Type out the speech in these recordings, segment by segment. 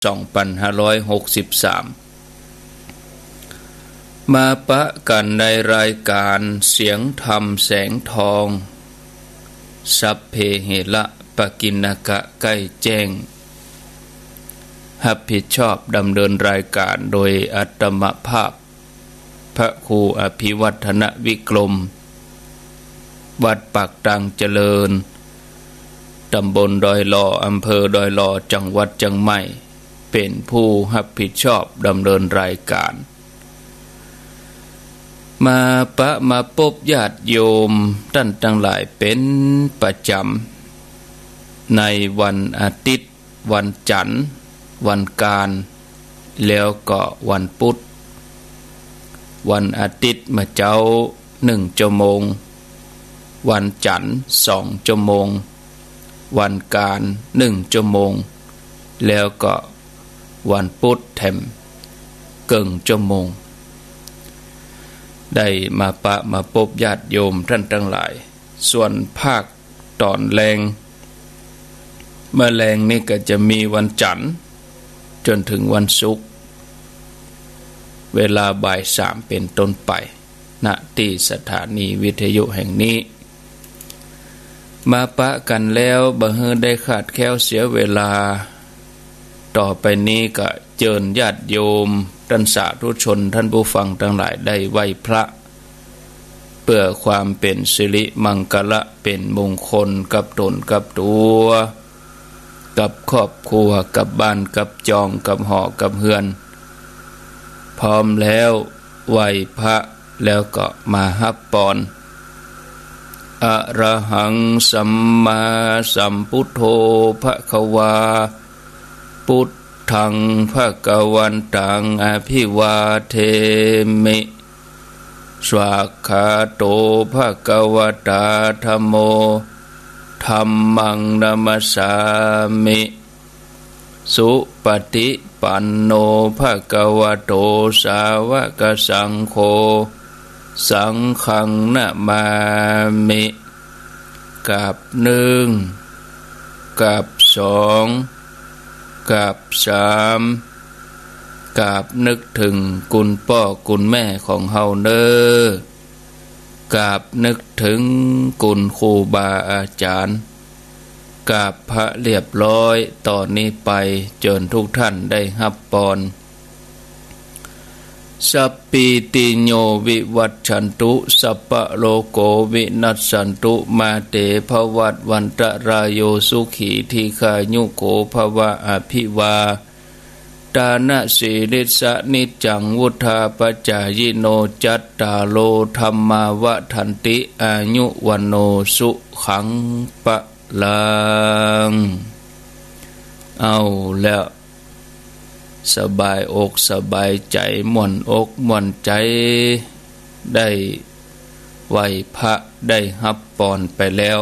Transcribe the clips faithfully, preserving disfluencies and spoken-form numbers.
สองปันห้าร้อยหกสิบสาม มาปะกั๋นในรายก๋านเสียงธรรมแสงทอง สัพเพเหระปะกิณณกะ ใก้แจ้ง ฮับผิดชอบดำเนินรายก๋านโดยอาตมาภาพ พระครูอภิวัฒนวิกรม วัดปากตางเจริญ ต๋ำบลดอยหล่อ อำเภอดอยหล่อ จังหวัดเจียงใหม่ เป๋นผู้ฮับผิดชอบดำเนินรายก๋าน มาปะมาปบญาติโยมต้านตังหลายเป๋นประจ๋ำ ในวันอาทิตย์ วันจั๋นทร์ วันอังคาร แล้วก็วันพุธ วันอาทิตย์เมื่อเจ๊าหนึ่งจั่วโมง วันจั๋นทร์สองจั่วโมง วันอังคารหนึ่งจั่วโมง แล้วก็วันพุธแถมเกิ่งจั่วโมง ได้มาปะมาปบญาติโยมต้านตังหลาย ส่วนภาคต๋อนแลง เมื่อแลงนี้ก็จะมีวันจั๋นทร์จ๋นเถิงวันศุกร์ เวลาบ่ายสามเป๋นต้นไป ณ ตี้สถานีวิทยุแห่งนี้ มาปะกั๋นแล้วบ่หื้อได้ขาดแคลนเสียเวลา ต่อไปนี้ก็เจิญญาติโยมต้านสาธุชนต้านผู้ฟังตังหลายได้ไหว้พระ เปื้อความเป๋นสิริมังคละเป๋นมงคลกับต๋นกับตั๋ว กับครอบครัว กับบ้านกับจอง กับหอกับเฮือน พร้อมแล้วไหว้พระแล้วก็มาฮับปอน อะระหังสัมมาสัมพุทโธภะคะวา พุทธังภะคะวันตังอะภิวาเทมิ สวากขาโตภะคะวะตาธัมโม ธัมมังนะมัสสามิ สุปะฏิปันโนภะคะวะโตสาวะกะสังโฆ สังฆังนะมามิ กราบนึ่ง กราบสอง กราบสาม กราบนึกเถิงคุณป้อคุณแม่ของเฮาเน่อ กราบนึกเถิงคุณครูบาอาจ๋ารย์ กราบพระเรียบร้อย ต่อนี้ไปเจิญทุกท่านได้ฮับปอน สัพพีติโยวิวัชชันตุ สัพพะโรโควินัสสันตุ มาเตภวัตวันตะราโย สุขีทีฆายุโกภะวะ อะภิวา ตานะสีลิสสะนิจจัง วุฑฒาปะจายิโน จัตตาโรธัมมาวัฑฒันติ อายุวัณโณสุขังพะลัง เอาแล้ว สบายอกสบายใจ๋ ม่วนอกม่วนใจ๋ ได้ไหว้พระ ได้ฮับปอนไปแล้ว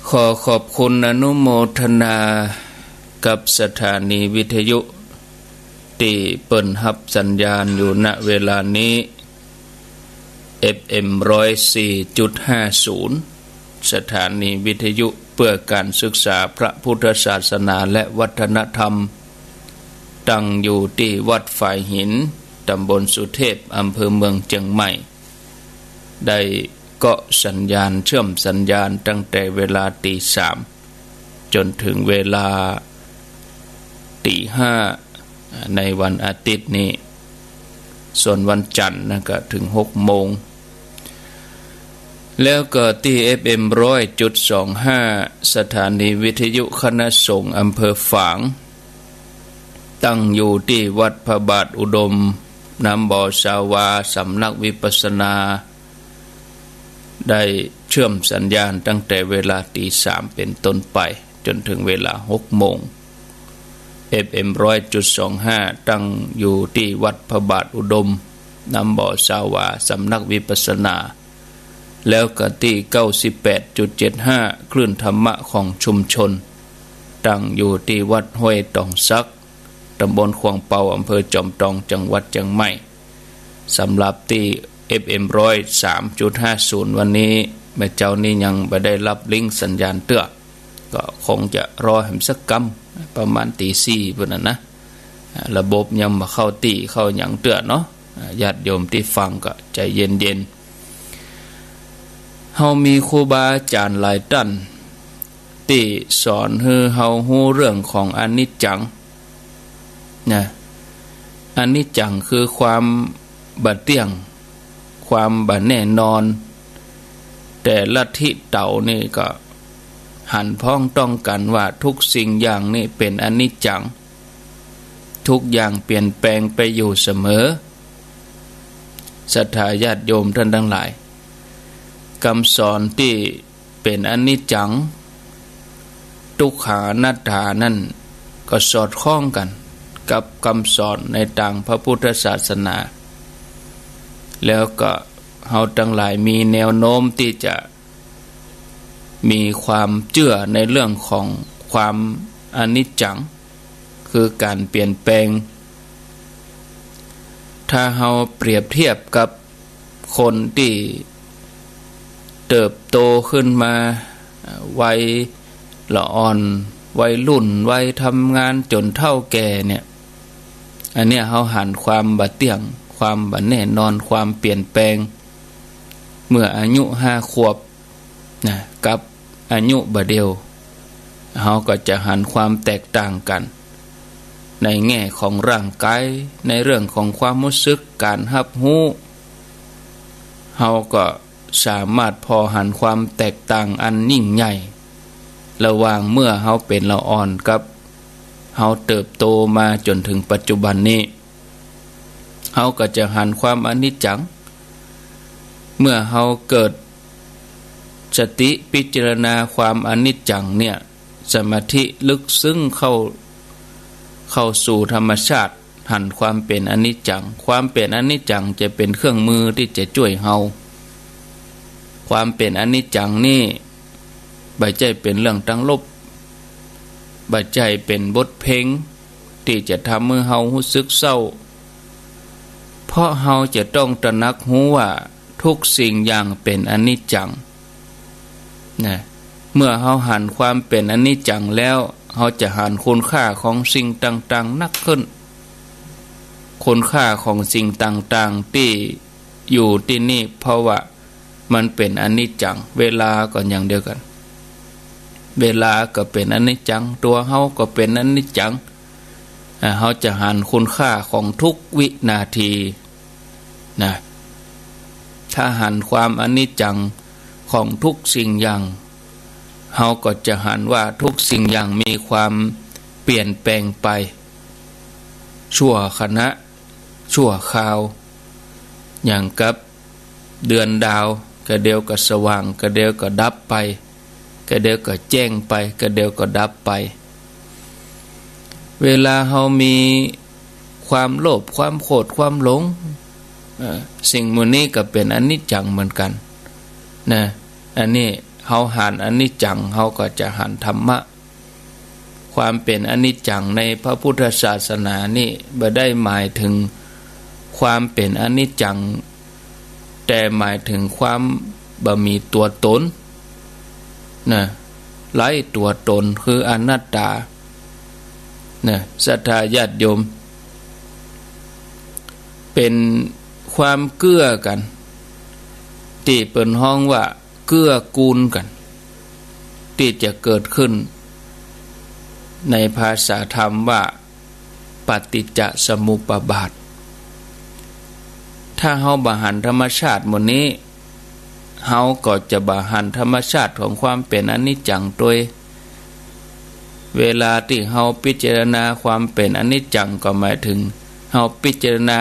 ขอขอบคุณอนุโมทนากับสถานีวิทยุ ตี้เปิ้นฮับสัญญาณอยู่ ณ เวลานี้ เอฟเอ็ม ร้อยสี่จุดห้าศูนย์ สถานีวิทยุเพื่อการศึกษาพระพุทธศาสนาและวัฒนธรรม ตั้งอยู่ตี้วัดฝายหิน ต๋ำบลสุเทพ อำเภอเมืองเจียงใหม่ ได้เกาะสัญญาณ เชื่อมสัญญาณตั้งแต่เวลาตีสามจ๋นเถิงเวลาตีห้า ในวันอาทิตย์นี้ ส่วนวันจั๋นทร์นะก็เถิงหกโมง แล้วก็ตี้ เอฟเอ็ม ร้อยจุดสองห้า สถานีวิทยุคณะสงฆ์อำเภอฝาง ตั้งอยู่ตี้วัดพระบาทอุดม น้ำบ่อสาวา สำนักวิปัสสนา ได้เชื่อมสัญญาณตั้งแต่เวลาตีสามเป๋นต้นไปจ๋นเถิงเวลาหกโมง เอฟเอ็ม ร้อยจุดสองห้า ตั้งอยู่ตี้วัดพระบาทอุดม น้ำบ่อสาวา สำนักวิปัสสนา แล้วก็ตี้ เก้าสิบแปดจุดเจ็ดห้า คลื่นธรรมะของชุมชน ตั้งอยู่ตี้วัดห้วยตองสัก ต๋ำบลขวางเปา อำเภอจอมตอง จังหวัดเจียงใหม่ สำหรับตี้ เอฟเอ็ม ร้อยสามจุดห้าศูนย์ วันนี้ เมื่อเจ๊านี้ยังบ่ได้ฮับลิงก์สัญญาณเตื้อ ก็คงจะรอแหมสักกำ ประมาณตีสี่ปู้นน่ะนะ อ่า ระบบยังบ่เข้าตี้เข้าหยังเตื้อเนาะ อ่า ญาติโยมตี้ฟังก็ใจ๋เย็นๆ เฮามีครูบาอาจ๋ารย์หลายต้านตี้สอนหื้อเฮาฮู้เรื่องของอนิจจัง นะ อนิจจังคือความบ่เตี้ยง ความบ่แน่นอน แต่ลัทธิเต๋านี่ก็หันพ้องต้องกั๋นว่าทุกสิ่งอย่างนี่เป๋นอนิจจัง ทุกอย่างเปลี่ยนแปลงไปอยู่เสมอ ศรัทธาญาติโยมต้านตังหลาย กำสอนตี้ เป๋นอนิจจัง ทุกขัง อนัตตานั้นก็สอดคล้องกั๋นกับกำสอนในตางพระพุทธศาสนา แล้วก็เฮาตังหลายมีแนวโน้มตี้จะมีความเจื้อในเรื่องของความอนิจจัง คือก๋านเปลี่ยนแปลง ถ้าเฮาเปรียบเทียบกับ คนตี้เติบโตขึ้นมา วัยละอ่อน วัยรุ่น วัยทำงานจ๋นเฒ่าแก่เนี่ย อันเนี้ยเฮาหันความบ่เตี้ยง ความบ่แน่นอน ความเปลี่ยนแปลง เมื่ออายุห้าขวบ นะ กับอายุบ่าเดี่ยว เฮาก็จะหันความแตกต่างกั๋น ในแง่ของร่างก๋าย ในเรื่องของความฮู้สึก ก๋านฮับฮู้ เฮาก็สามารถผ่อหันความแตกต่างอันยิ่งใหญ่ ระหว่างเมื่อเฮาเป๋นละอ่อนกับเฮาเติบโตมาจ๋นเถิงปัจจุบันนี้ เฮาก็จะหันความอนิจจัง เมื่อเฮาเกิดสติพิจารณาความอนิจจังเนี่ย สมาธิลึกซึ้งเข้า เข้าสู่ธรรมชาติ หันความเป๋นอนิจจัง ความเป๋นอนิจจังจะเป๋นเครื่องมือตี้จะจ้วยเฮา ความเป๋นอนิจจังนี่ บ่ใจ้เป๋นเรื่องตลก บ่ใจ้เป๋นบทเพลง ตี้จะทำหื้อเฮาฮู้สึกเศร้า เพราะเฮาจะต้องตระหนักฮู้ว่าทุกสิ่งอย่างเป๋นอนิจจัง นะ เมื่อเฮาหันความเป๋นอนิจจังแล้ว เฮาจะหันคุณค่าของสิ่งต่างๆ นักขึ้น คุณค่าของสิ่งต่างๆ ตี้อยู่ตี้นี่ เพราะว่า มันเป๋นอนิจจัง เวลาก็อย่างเดียวกั๋น เวลาก็เป๋นอนิจจัง ตั๋วเฮาก็เป๋นอนิจจัง อ่า เฮาจะหันคุณค่าของทุกวินาทีนะ ถ้าหันความอนิจจังของทุกสิ่งอย่าง เฮาก็จะหันว่าทุกสิ่งอย่างมีความเปลี่ยนแปลงไป ชั่วขณะ ชั่วคราว อย่างกับ เดือนดาว กะเดียวก็สว่าง กะเดียวก็ดับไป กะเดียวก็แจ้งไป กะเดียวก็ดับไป เวลาเฮามีความโลภ ความโกรธ ความหลง เอ่อ สิ่งหมู่นี้ก็เป๋นอนิจจังเหมือนกั๋น นะ อันนี้เฮาหันอนิจจัง เฮาก็จะหันธรรมะ ความเป๋นอนิจจังในพระพุทธศาสนานี่บ่ได้หมายเถิงความเป๋นอนิจจัง แต่หมายเถิงความบ่มีตั๋วตน นะ ไร้ตั๋วตนคืออนัตตา นะ ศรัทธาญาติโยม เป๋นความเกื้อกั๋น ตี้เปิ้นฮ้องว่า เกื้อกูลกั๋น ตี้จะเกิดขึ้น ในภาษาธรรมว่า ปฏิจจสมุปบาท ถ้าเฮาบ่หันธรรมชาติหมู่นี้ เฮาก็จะบ่หันธรรมชาติของความเป๋นอนิจจังตวย เวลาตี้เฮาพิจารณาความเป๋นอนิจจัง ก็หมายเถิงเฮาพิจารณา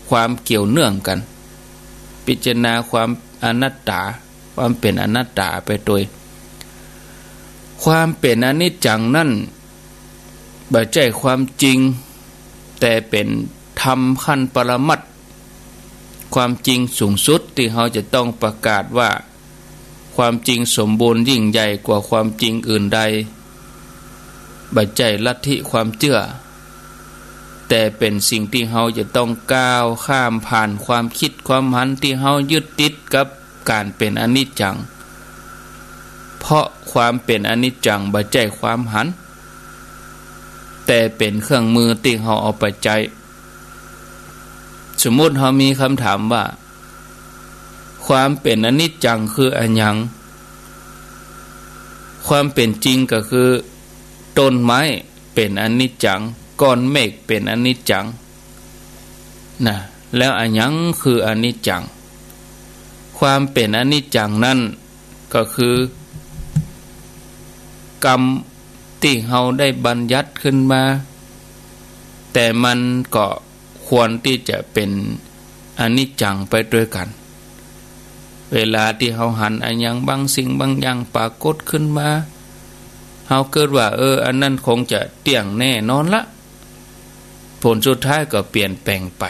ความเกี่ยวเนื่องกั๋น พิจารณาความอนัตตา ความเป๋นอนัตตาไปตวย ความเป๋นอนิจจังนั้น บ่ใจ้ความจริง แต่เป๋นธรรมขั้นปรมัตถ์ ความจริงสูงสุดตี้เฮาจะต้องประกาศว่า ความจริงสมบูรณ์ยิ่งใหญ่กว่าความจริงอื่นใด บ่ใจ้ลัทธิความเจื้อ แต่เป๋นสิ่งตี้เฮาจะต้องก้าวข้ามผ่านความกึ๊ดความหันตี้เฮายึดติดกับก๋านเป๋นอนิจจัง เพราะความเป๋นอนิจจังบ่ใจ้ความหัน แต่เป๋นเครื่องมือตี้เฮาเอาไปใจ๊ สมมุติเฮามีกำถามว่า ความเป๋นอนิจจังคืออะหยัง ความเป๋นจริงก็คือ ต้นไม้เป๋นอนิจจัง ก้อนเมฆเป๋นอนิจจัง นะ แล้วอะหยังคืออนิจจัง ความเป๋นอนิจจังนั้นก็คือ กรรมตี้เฮาได้บัญญัติขึ้นมา แต่มันก็ควรตี้จะเป๋นอนิจจังไปตวยกั๋น เวลาตี้เฮาหันอะหยังบางสิ่งบางอย่างปรากฏขึ้นมา เฮาเกิดว่า เออ อันนั้นคงจะเตี้ยงแน่นอนละ ผลสุดท้ายก็เปลี่ยนแปลงไป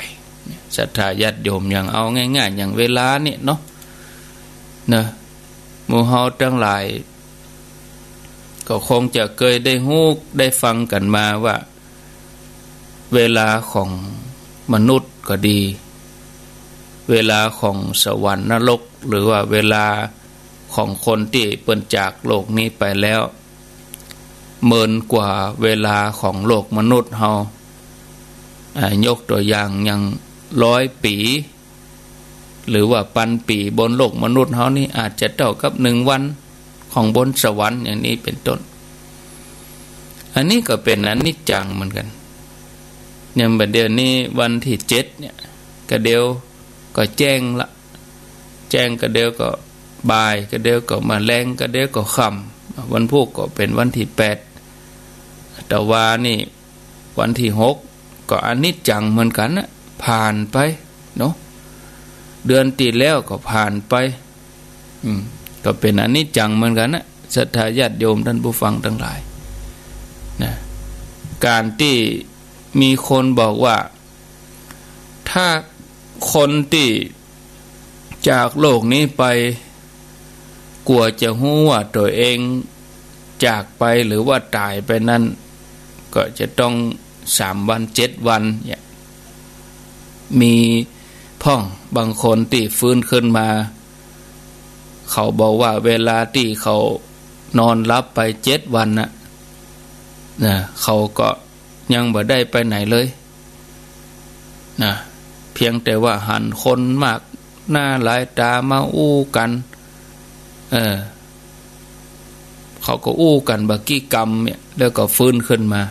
ศรัทธาญาติโยม อย่างเอาง่ายๆ อย่างเวลาเนี่ยเนาะ นะ หมู่เฮาตังหลาย ก็คงจะเกยได้ฮู้ได้ฟังกั๋นมาว่า เวลาของมนุษย์ก็ดี เวลาของสวรรค์นรก หรือว่าเวลาของคนตี้เปิ้นจากโลกนี้ไปแล้ว เมินกว่าเวลาของโลกมนุษย์เฮา อ่า ยกตั๋วอย่างอย่างร้อยปี๋ หรือว่าปันปี๋บนโลกมนุษย์เฮานี่ อาจจะเต้ากับหนึ่งวันของบนสวรรค์อย่างนี้เป๋นต้น อันนี้ก็เป๋นอนิจจังเหมือนกั๋น อย่างบัดเดี๋ยวนี้วันตี้เจ็ดเนี่ย กะเดี๋ยวก็แจ้งละ แจ้งกะเดี๋ยวก็บ่าย กะเดี๋ยวก็มาแลง กะเดี๋ยวก็ค่ำ วันพูกก็เป๋นวันตี้แปด ตะวานี่วันตี้หก ก็อนิจจังเหมือนกั๋นนะ ผ่านไปเนาะ เดือนตี้แล้วก็ผ่านไป อืม ก็เป๋นอนิจจังเหมือนกั๋นนะ ศรัทธาญาติโยมท่านผู้ฟังตังหลาย นะ ก๋านตี้มีคนบอกว่า ถ้าคนตี้จากโลกนี้ไป กั๋วจะฮู้ว่าตั๋วเองจากไปหรือว่าต๋ายไปนั้น ก็จะต้องสามวันเจ็ดวันเนี่ย มีพ่องบางคนตี้ฟื้นขึ้นมา เขาบอกว่าเวลาตี้เขานอนหลับไปเจ็ดวันน่ะ นะ เขาก็ยังบ่ได้ไปไหนเลย นะ เพียงแต่ว่าหันคนมากหน้าหลายต๋ามาอู้กั๋น เออ เขาก็อู้กั๋นบ่ากี้กำเนี่ย แล้วก็ฟื้นขึ้นมา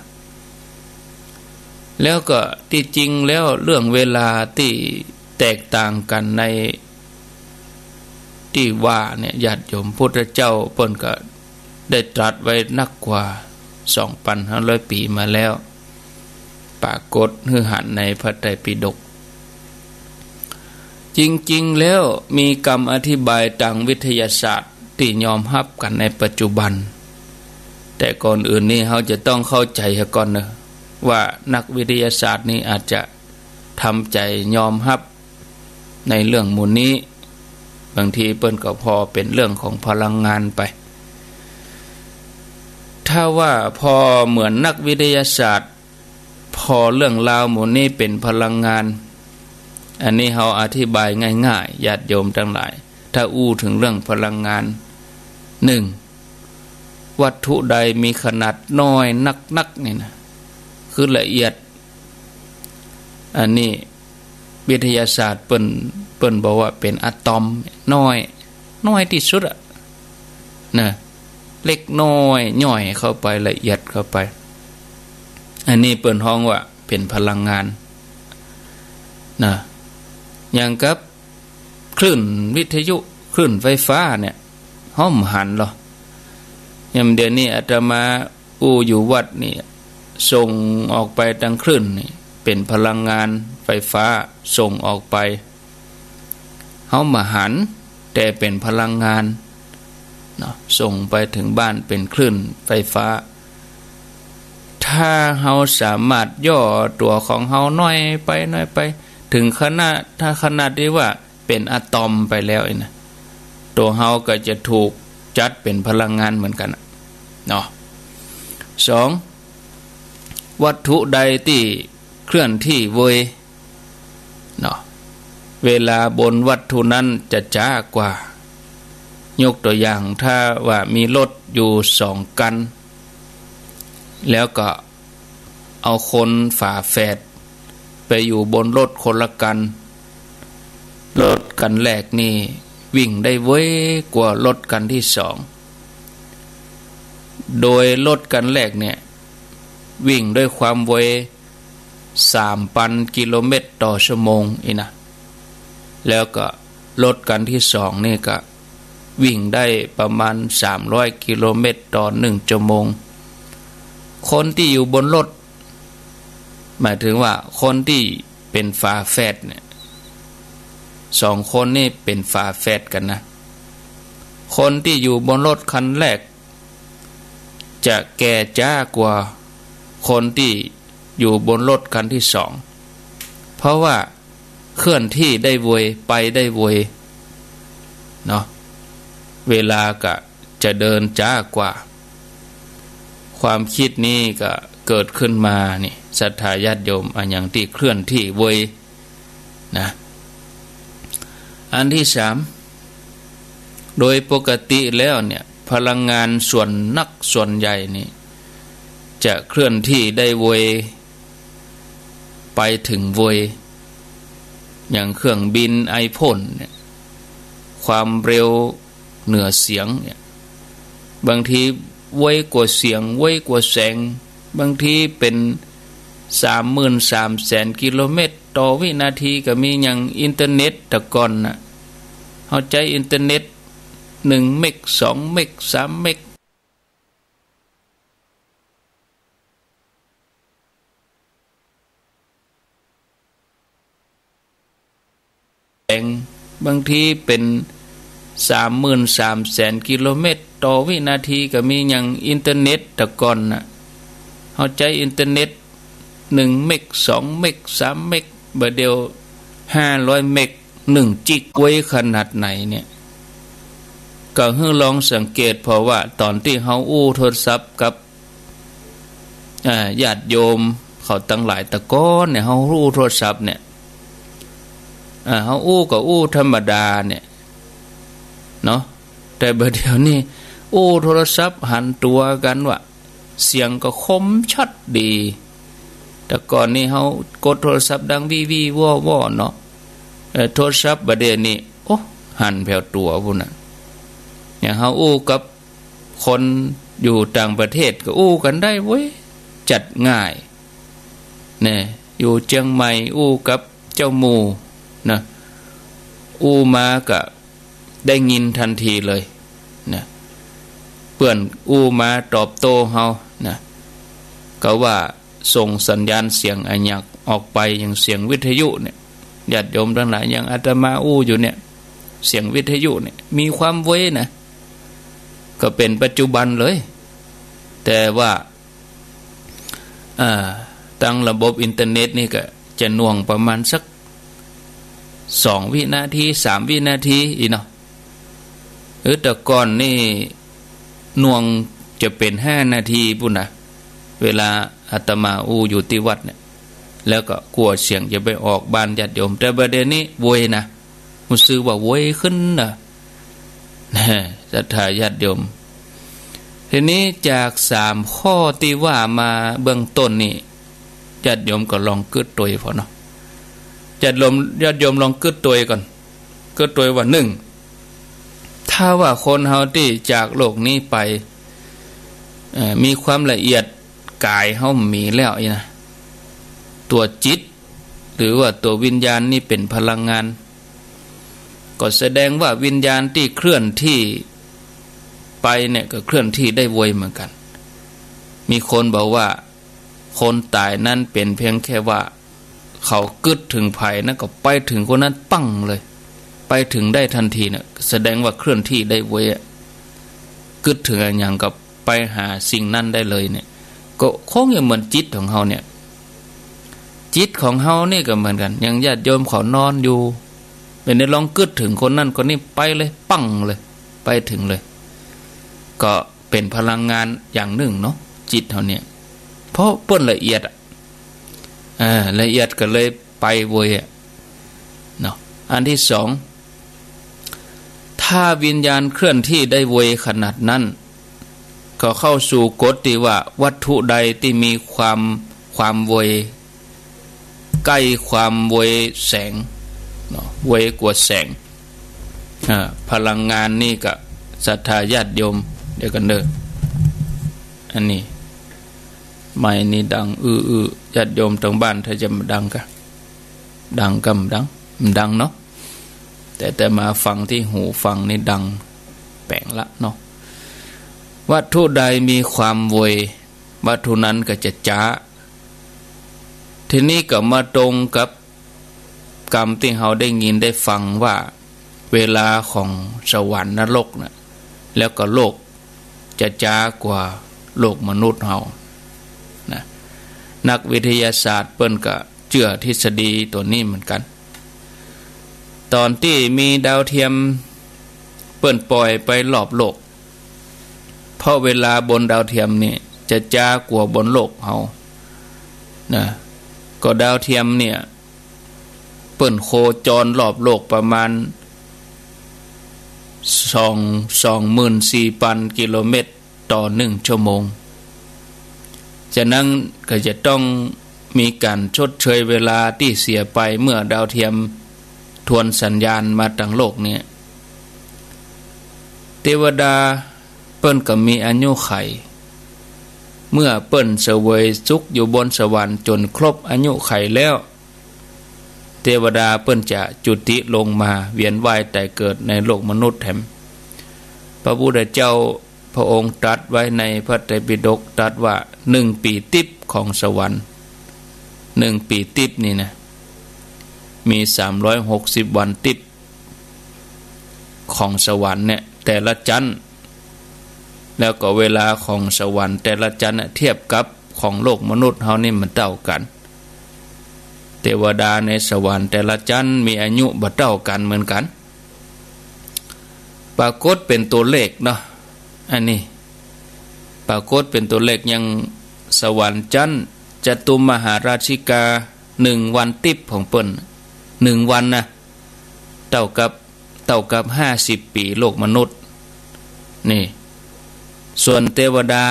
แล้วก็ตี้จริงแล้วเรื่องเวลาตี้แตกต่างกั๋นในตี้ว่าเนี่ย ญาติโยม พุทธเจ้าเปิ้นก็ได้ตรัสไว้นักกว่าสองปันห้าร้อยปี๋มาแล้ว ปรากฏหื้อหันในพระไตรปิฎก จริงๆ แล้วมีกำอธิบายตางวิทยาศาสตร์ตี้ยอมฮับกั๋นในปัจจุบัน แต่ก่อนอื่นนี่เฮาจะต้องเข้าใจ๋เหียก่อนเนาะ ว่านักวิทยาศาสตร์นี่อาจจะทำใจ๋ยอมฮับในเรื่องหมู่นี้ บางทีเปิ้นก็ผ่อเป๋นเรื่องของพลังงานไป ถ้าว่าผ่อเหมือนนักวิทยาศาสตร์ ผ่อเรื่องราวหมู่นี้เป๋นพลังงาน อันนี้เฮาอธิบายง่ายๆ ญาติโยมตังหลาย ถ้าอู้เถิงเรื่องพลังงาน หนึ่ง วัตถุใดมีขนาดน้อยนักๆ นี่นะ คือละเอียด อันนี้วิทยาศาสตร์เปิ้น เปิ้นบอกว่าเป๋นอะตอม น้อย น้อยตี้สุดอะ นะ เล็กน้อย ย่อยเข้าไป ละเอียดเข้าไป อันนี้เปิ้นฮ้องว่าเป๋นพลังงาน นะ อย่างกับคลื่นวิทยุ คลื่นไฟฟ้าเนี่ย เฮาบ่หันหรอ อย่างเดี๋ยวนี้อาตมาอู้อยู่วัดนี่ ส่งออกไปตางคลื่นนี่ เป๋นพลังงานไฟฟ้าส่งออกไป เฮาบ่หัน แต่เป๋นพลังงานเนาะ ส่งไปเถิงบ้านเป๋นคลื่นไฟฟ้า ถ้าเฮาสามารถย่อตั๋วของเฮาน้อยไป น้อยไป เถิงขนาด ถ้าขนาดตี้ว่าเป๋นอะตอมไปแล้วนี่นะ ตั๋วเฮาก็จะถูกจัดเป๋นพลังงานเหมือนกั๋นน่ะ เนาะ สอง วัตถุใดตี้เคลื่อนที่เวย เนาะ เวลาบนวัตถุนั้นจะจ๊ากว่า ยกตั๋วอย่าง ถ้าว่ามีรถอยู่สองคัน แล้วก็ เอาคนฝาแฝดไปอยู่บนรถคนละคัน รถคันแรกนี่วิ่งได้ไวกว่ารถคันที่สอง โดยรถคันแรกเนี่ยวิ่งด้วยความไวสามพันกิโลเมตรต่อชั่วโมงอี้นะ แล้วก็รถคันที่สองนี่ก็วิ่งได้ประมาณสามร้อยกิโลเมตรต่อหนึ่งชั่วโมง คนตี้อยู่บนรถ หมายถึงว่าคนตี้เป๋นฝาแฝดเนี่ย สองคนนี่เป๋นฝาแฝดกั๋นนะ คนตี้อยู่บนรถคันแรก จะแก่จ๊ากว่าคนตี้อยู่บนรถคันที่สอง เพราะว่าเคลื่อนที่ได้ไว ไปได้ไวเนาะ เวลาก็จะเดินจ๊ากว่า ความกึ๊ดนี้ก็เกิดขึ้นมานี่ ศรัทธาญาติโยม อะหยังตี้เคลื่อนที่ไวนะ อันที่สาม โดยปกติแล้วเนี่ย พลังงานส่วนนักส่วนใหญ่นี่ จะเคลื่อนที่ได้ไว ไปถึงไว อย่างเครื่องบินไอพ่นเนี่ย ความเร็วเหนือเสียงเนี่ย บางทีไวกว่าเสียง ไวกว่าแสง บางทีเป๋นสามหมื่นสามแสนกิโลเมตรต่อวินาทีก็มี อย่างอินเทอร์เน็ตแต่ก่อนน่ะ เฮาใจ๊อินเทอร์เน็ตหนึ่งเมก สองเมก สามเมก แสง บางทีเป๋นสามหมื่นสามแสนกิโลเมตรต่อวินาทีก็มี อย่างอินเทอร์เน็ตแต่ก่อนน่ะ เฮาใจ๊อินเทอร์เน็ตหนึ่งเมก สองเมก สามเมก บ่าเดี่ยวห้าร้อยเมก หนึ่งจิก ไวขนาดไหนเนี่ย ก็หื้อลองสังเกต เพราะว่าต๋อนตี้เฮาอู้โทรศัพท์กับ อ่า ญาติโยมเขาตังหลายแต่ก่อนเนี่ย เฮาอู้โทรศัพท์เนี่ย อ่า เฮาอู้ก็อู้ธรรมดาเนี่ยเนาะ แต่บ่าเดี่ยวนี้อู้โทรศัพท์หันตั๋วกั๋นว่ะ เสียงก็คมชัดดี แต่ก่อนนี้เฮากดโทรศัพท์ดังวี้วี้ว่อว่อเนาะ เอ่อ โทรศัพท์บ่าเดี่ยวนี้ โอ้ หันแผวตั๋วปู้นน่ะ อย่างเฮาอู้กับ คนอยู่ต่างประเทศก็อู้กั๋นได้เว้ย จัดง่าย เนี่ย อยู่เจียงใหม่อู้กับเจ้าหมู่นะ อู้มาก็ได้ยินทันทีเลยนะ เปื้อนอู้มาตอบโต้เฮานะ ก็ว่า ส่งสัญญาณเสียงอะหยังออกไป อย่างเสียงวิทยุเนี่ย ญาติโยมตังหลาย อย่างอาตมาอู้อยู่เนี่ย เสียงวิทยุเนี่ย มีความไวนะ ก็เป๋นปัจจุบันเลย แต่ว่า อ่า ตังระบบอินเทอร์เน็ตนี่ก็จะหน่วงประมาณสักสองวินาที สามวินาทีอี้เนาะ เออ แต่ก่อนนี่หน่วงจะเป๋นห้านาทีปู้นน่ะ เวลาอาตมาอู้อยู่ตี้วัดเนี่ย แล้วก็กั๋วเสียงจะไปออกบ้านญาติโยม แต่บ่าเดี่ยวนี้ไวนะ ฮู้สึกว่าไวขึ้นนะ นะ ศรัทธาญาติโยม ทีนี้จากสามข้อตี้ว่ามาเบื้องต้นนี่ ญาติโยมก็ลองกึ๊ดตวยผ่อเนาะ ญาติโยม ญาติโยมลองกึ๊ดตวยก่อน กึ๊ดตวยว่า หนึ่ง ถ้าว่าคนเฮาตี้จากโลกนี้ไป เอ่อ มีความละเอียดกายเฮามีแล้วอี้นะ ตั๋วจิต หรือว่าตั๋ววิญญาณนี่เป๋นพลังงาน ก็แสดงว่าวิญญาณตี้เคลื่อนที่ไปเนี่ยก็เคลื่อนที่ได้ไวเหมือนกั๋น มีคนบอกว่า คนต๋ายนั้นเป๋นเพียงแค่ว่า เขากึ๊ดเถิงใผนั้นก็ไปเถิงคนนั้นปังเลย ไปเถิงได้ทันทีเนี่ย แสดงว่าเคลื่อนที่ได้ไวอะ กึ๊ดเถิงอะหยังก็ไปหาสิ่งนั้นได้เลยเนี่ย ก็คงจะเหมือนจิตของเฮาเนี่ย จิตของเฮานี่ก็เหมือนกั๋น อย่างญาติโยมเขานอนอยู่ เป๋นได้ลองกึ๊ดเถิงคนนั้นคนนี้ไปเลย ปังเลย ไปเถิงเลย ก็เป๋นพลังงานอย่างนึ่งเนาะ จิตเฮาเนี่ย เพราะเปิ้นละเอียดอะ อ่า ละเอียดก็เลยไปไวอะเนาะ อันที่สอง ถ้าวิญญาณเคลื่อนที่ได้ไวขนาดนั้น ก็เข้าสู่กฎตี้ว่าวัตถุใดตี้มีความค ความไว ใก้ความไวแสงเนาะ ไวกว่าแสง อ่า พลังงานนี่ก็ศรัทธาญาติโยม เดี๋ยวก่อนเด้อ อันนี้ ไมค์นี่ดัง อื้อๆ ญาติโยมตางบ้านถ้าจะบ่ดังกะ ดังกะบ่ดัง บ่ดังเนาะ แต่อาตมาฟังตี้หูฟังนี่ดังแป๋งละเนาะ วัตถุใดมีความไว วัตถุนั้นก็จะจ๊า ทีนี้ก็มาตรงกับกำตี้เฮาได้ยินได้ฟังว่า เวลาของสวรรค์นรกน่ะ แล้วก็โลกจะจ๊ากว่าโลกมนุษย์เฮานะ นักวิทยาศาสตร์เปิ้นก็เจื้อทฤษฎีตั๋วนี้เหมือนกั๋น ต๋อนตี้มีดาวเทียมเปิ้นป่อยไปรอบโลก เพราะเวลาบนดาวเทียมนี่จะจ๊ากว่าบนโลกเฮานะ ก็ดาวเทียมเนี่ย เปิ้นโคจรรอบโลกประมาณสอง สองหมื่นสี่ปันกิโลเมตรต่อหนึ่งชั่วโมง ฉะนั้นก็จะต้องมีก๋านชดเชยเวลาตี้เสียไปเมื่อดาวเทียมทวนสัญญาณมาตังโลกเนี่ย เตวดาเปิ้นก็มีอายุขัย เมื่อเปิ้นเสวยสุขอยู่บนสวรรค์จ๋นครบอายุขัยแล้ว เตวดาเปิ้นจะจุติลงมาเวียนว่ายต๋ายเกิดในโลกมนุษย์แถม พระพุทธเจ้าพระองค์ตรัสไว้ในพระไตรปิฎก ตรัสว่า หนึ่งปี๋ติ๊บของสวรรค์ หนึ่งปี๋ติ๊บนี่นะ มีสามร้อยหกสิบวันติ๊บ ของสวรรค์เนี่ย แต่ละจั๊น แล้วก็เวลาของสวรรค์แต่ละจั๊นน่ะ เทียบกับของโลกมนุษย์เฮานี่บ่เต้ากั๋น เตวดาในสวรรค์แต่ละจั๊นมีอายุบ่เต้ากั๋นเหมือนกั๋น ปรากฏเป๋นตั๋วเลขเนาะ อันนี้ ปรากฏเป๋นตั๋วเลข อย่างสวรรค์จั๊นจตุมหาราชิกา หนึ่งวันติ๊บของเปิ้น หนึ่งวันนะ เต้ากับ เต้ากับห้าสิบปี๋โลกมนุษย์ นี่ ส่วนเตวดา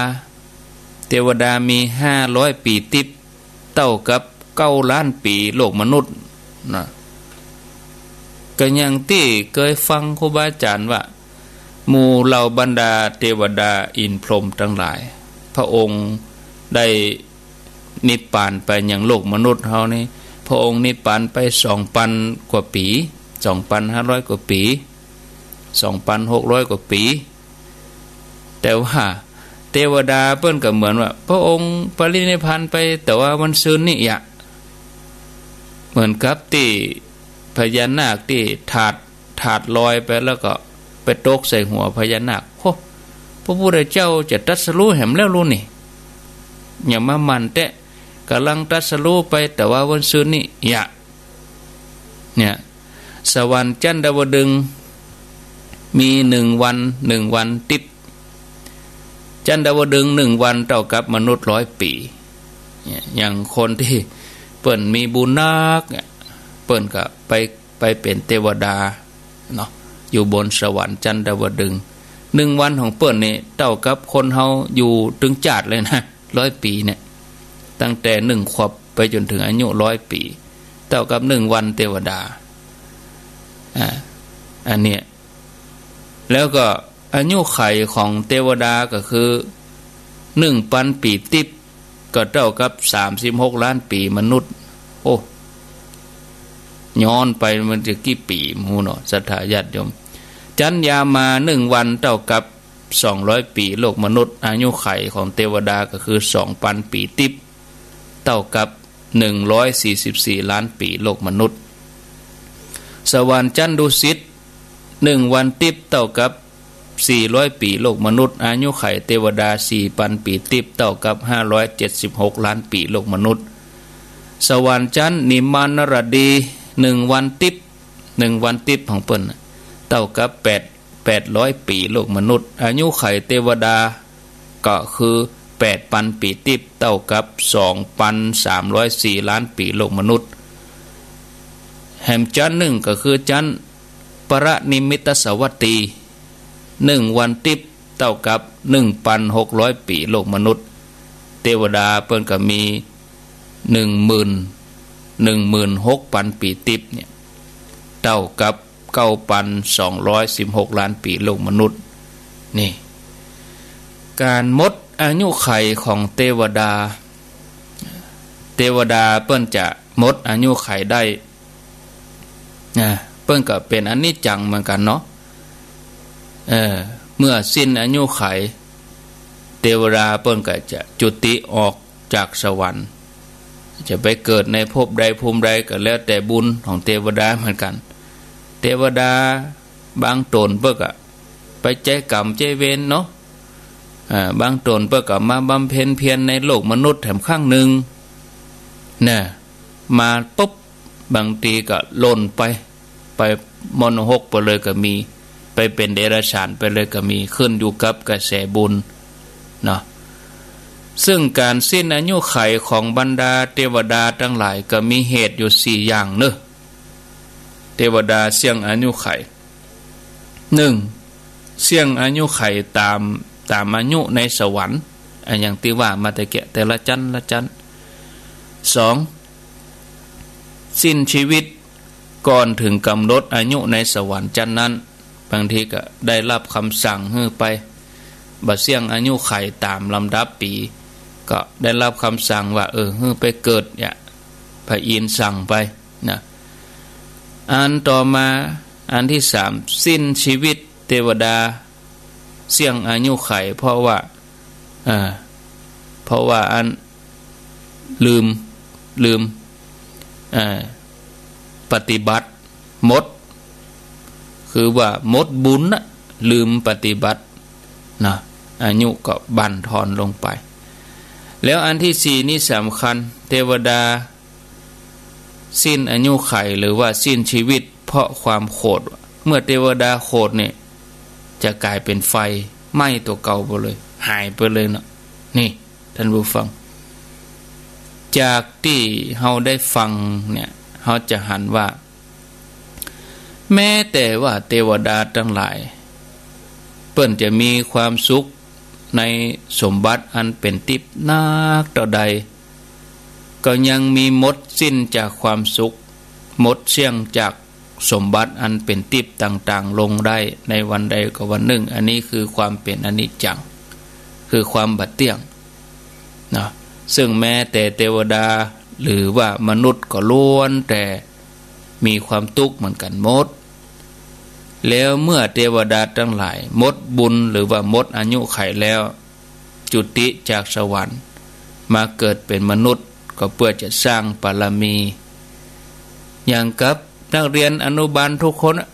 เตวดามีห้าร้อยปี๋ติ๊บ เต้ากับเก้าล้านปี๋โลกมนุษย์นะ ก็อย่างตี้เกยฟังครูบาอาจ๋ารย์ว่า หมู่เหล่าบรรดาเตวดาอินทร์พรหมตังหลาย พระองค์ได้ นิพพานไปยังโลกมนุษย์เฮานี่ พระองค์นิพพานไปสองปันกว่าปี๋ สองปันห้าร้อยกว่าปี๋ สองปันหกร้อยกว่าปี๋ แต่ว่าเตวดาเปิ้นก็เหมือนว่า พระองค์ปรินิพพานไปแต่ว่าวันซืนนี้อะ เหมือนกับตี้พญานาคตี้ถาด ถาดลอยไปแล้วก็ไปตกใส่หัวพญานาค โห พระพุทธเจ้าจะตรัสรู้แหมแล้วลูกนี่ อย่ามาหมั่นแต๊ ก่ำลังตรัสรู้ไปแต่ว่าวันซืนนี้อะ เนี่ย สวรรค์จั๊นดาวดึงส์มีหนึ่งวัน หนึ่งวันติ๊บ จั๊นดาวดึงส์หนึ่งวันเต้ากับมนุษย์ร้อยปี๋ เนี่ย อย่างคนตี้เปิ้นมีบุญนักเนี่ย เปิ้นก็ไป ไปเป๋นเตวดาเนาะ อยู่บนสวรรค์จั๊นดาวดึงส์ หนึ่งวันของเปิ้นนี่เต้ากับคนเฮาอยู่ตึงจ๊าดเลยนะ ร้อยปี๋เนี่ย ตั้งแต่หนึ่งขวบไปจ๋นเถิงอายุร้อยปี๋ เต้ากับหนึ่งวันเตวดา อ่า อันเนี้ย แล้วก็อายุขัยของเตวดาก็คือหนึ่งปันปี๋ติ๊บ ก็เต้ากับสามสิบหกล้านปี๋มนุษย์ โอ้ ย้อนไปมันจะกี่ปี๋บ่ฮู้เนาะ ศรัทธาญาติโยม จั๊นยามาหนึ่งวันเต้ากับสองร้อยปี๋โลกมนุษย์ อายุขัยของเตวดาก็คือสองปันปี๋ติ๊บ เต้ากับหนึ่งร้อยสี่สิบสี่ล้านปี๋โลกมนุษย์ สวรรค์จั๊นดุสิต หนึ่งวันติ๊บเต้ากับสี่ร้อยปี๋โลกมนุษย์ อายุขัยเตวดาสี่ปันปี๋ติ๊บ เต้ากับห้าร้อยเจ็ดสิบหกล้านปี๋โลกมนุษย์ สวรรค์จั๊นนิมมานรดี หนึ่งวันติ๊บ หนึ่งวันติ๊บของเปิ้นน่ะ เต้ากับแปด แปดร้อยปี๋โลกมนุษย์ อายุขัยเตวดา ก็คือแปดปันปี๋ติ๊บ เต้ากับสองปันสามร้อยสี่ล้านปี๋โลกมนุษย์ แหมจั๊นนึ่งก็คือจั๊นปรินิมมิตสวัตตี นึ่งวันติ๊บ เต้ากับนึ่งปันหกร้อยปี๋โลกมนุษย์ เตวดาเปิ้นก็มี หนึ่งหมื่น หนึ่งหมื่นหกปันปี๋ติ๊บเนี่ย เต้ากับเก้าปันสองร้อยสิบหกล้านปี๋โลกมนุษย์ นี่ ก๋านหมดอายุขัยของเตวดา เตวดาเปิ้นจะหมดอายุขัยได้ นะ เปิ้นก็เป๋นอนิจจังเหมือนกั๋นเนาะ เออ เมื่อสิ้นอายุขัย เตวดาเปิ้นก็จะจุติออกจากสวรรค์ จะไปเกิดในภพใดภูมิใดก็แล้วแต่บุญของเตวดาเหมือนกั๋น เตวดาบางต๋นเปิ้นก็ไปใจ๊ก๋รรมใจ๊เวรเนาะ อ่า บางต๋นเปิ้นก็มาบำเพ็ญเพียรในโลกมนุษย์แถมครั้งนึ่ง นะ มาปุ๊บ บางทีก็หล่นไป ไปมนหกไปเลยก็มี ไปเป๋นเดรัจฉานไปเลยก็มี ขึ้นอยู่กับกระแสบุญเนาะ ซึ่งก๋านสิ้นอายุขัยของบรรดาเตวดาตังหลายก็มีเหตุอยู่สี่อย่างเนาะ เตวดาเสี้ยงอายุขัย นึ่ง เสี้ยงอายุขัยต๋าม ต๋ามอายุในสวรรค์ อะ อย่างตี้ว่ามาตะเกียะ แต่ละจั๊นละจั๊น สอง สิ้นชีวิตก่อนเถิงก๋ำหนดอายุในสวรรค์จั๊นนั้น บางทีก็ได้ฮับกำสั่งหื้อไป บ่เสี้ยงอายุขัยต๋ามลำดับปี๋ ก็ได้ฮับกำสั่งว่า เออ หื้อไปเกิดเนี่ย พระอินทร์สั่งไปนะ อันต่อมา อันตี้สาม สิ้นชีวิตเตวดา เสี้ยงอายุขัย เพราะว่า อ่า เพราะว่าอันลืม ลืม อ่า ปฏิบัติหมด คือว่าหมดบุญนะ ลืมปฏิบัตินะ อายุก็บั่นทอนลงไป แล้วอันตี้สี่นี่สำคัญ เตวดา สิ้นอายุขัยหรือว่าสิ้นชีวิตเพราะความโขด เมื่อเตวดาโขดเนี่ย จะก๋ายเป๋นไฟไหม้ตั๋วเก่าไปเลย หายไปเลยเนาะ นี่ ต้านผู้ฟัง จากตี้เฮาได้ฟังเนี่ย เฮาจะหันว่า แม้แต่ว่าเตวดาตังหลาย เปิ้นจะมีความสุขในสมบัติอันเป๋นติ๊บนักเต้าใด ก็ยังมีหมดสิ้นจากความสุข หมดเสี้ยงจากสมบัติอันเป๋นติ๊บต่างๆ ลงได้ในวันใดก็วันนึ่ง อันนี้คือความเป๋นอนิจจัง คือความบ่เตี้ยง นะ ซึ่งแม้แต่เตวดาหรือว่ามนุษย์ก็ล้วนแต่มีความตุ๊กข์เหมือนกั๋นหมด แล้วเมื่อเตวดาตังหลายหมดบุญหรือว่าหมดอายุขัยแล้ว จุติจากสวรรค์มาเกิดเป๋นมนุษย์ ก็เปื้อจะสร้างบารมี อย่างกับนักเรียนอนุบาลทุกคนอะ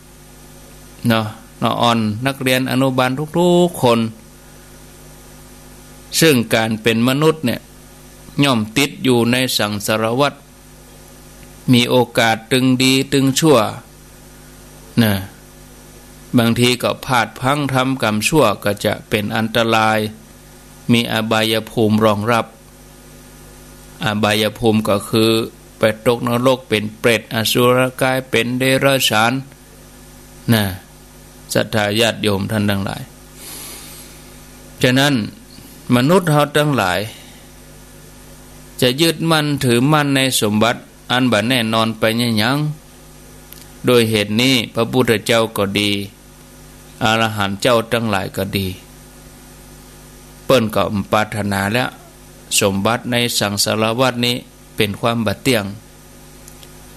เนาะ น้องอ่อน นักเรียนอนุบาลทุกๆ คน ซึ่งก๋านเป๋นมนุษย์เนี่ย ย่อมติดอยู่ในสังสารวัฏ มีโอกาสตึงดีตึงชั่ว นะ บางทีก็พลาดพลั้งทำกรรมชั่วก็จะเป๋นอันตราย มีอบายภูมิรองรับ อบายภูมิก็คือไปตกนรก เป๋นเปรต อสุรกาย เป๋นเดรัจฉาน นะ ศรัทธาญาติโยมท่านทั้งหลาย ฉะนั้นมนุษย์เฮาทั้งหลาย จะยึดมั่นถือมั่นในสมบัติอันบ่แน่นอนไปยังๆ ด้วยเหตุนี้พระพุทธเจ้าก็ดี อรหันต์เจ้าทั้งหลายก็ดี เปิ้นก็ปรารถนาแล้ว สมบัติในสังสารวัฏนี้เป๋นความบ่เตี้ยง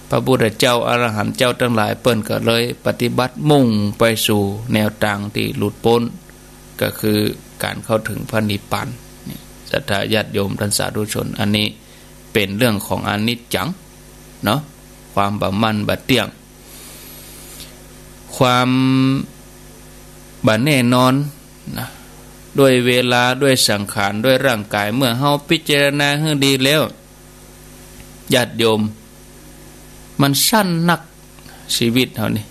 พระพุทธเจ้าอรหันต์เจ้าทั้งหลายเปิ้นก็เลยปฏิบัติมุ่งไปสู่แนวตางตี้หลุดป๊น ก็คือก๋านเข้าเถิงพระนิพพาน นี่ ศรัทธาญาติโยมท่านสาธุชน อันนี้เป๋นเรื่องของอนิจจัง เนาะ ความบ่มั่นบ่เตี้ยง ความบ่แน่นอนนะ ด้วยเวลา ด้วยสังขาร ด้วยร่างกาย เมื่อเฮาพิจารณาหื้อดีแล้ว ญาติโยม มันสั้นนัก ชีวิตเฮานี่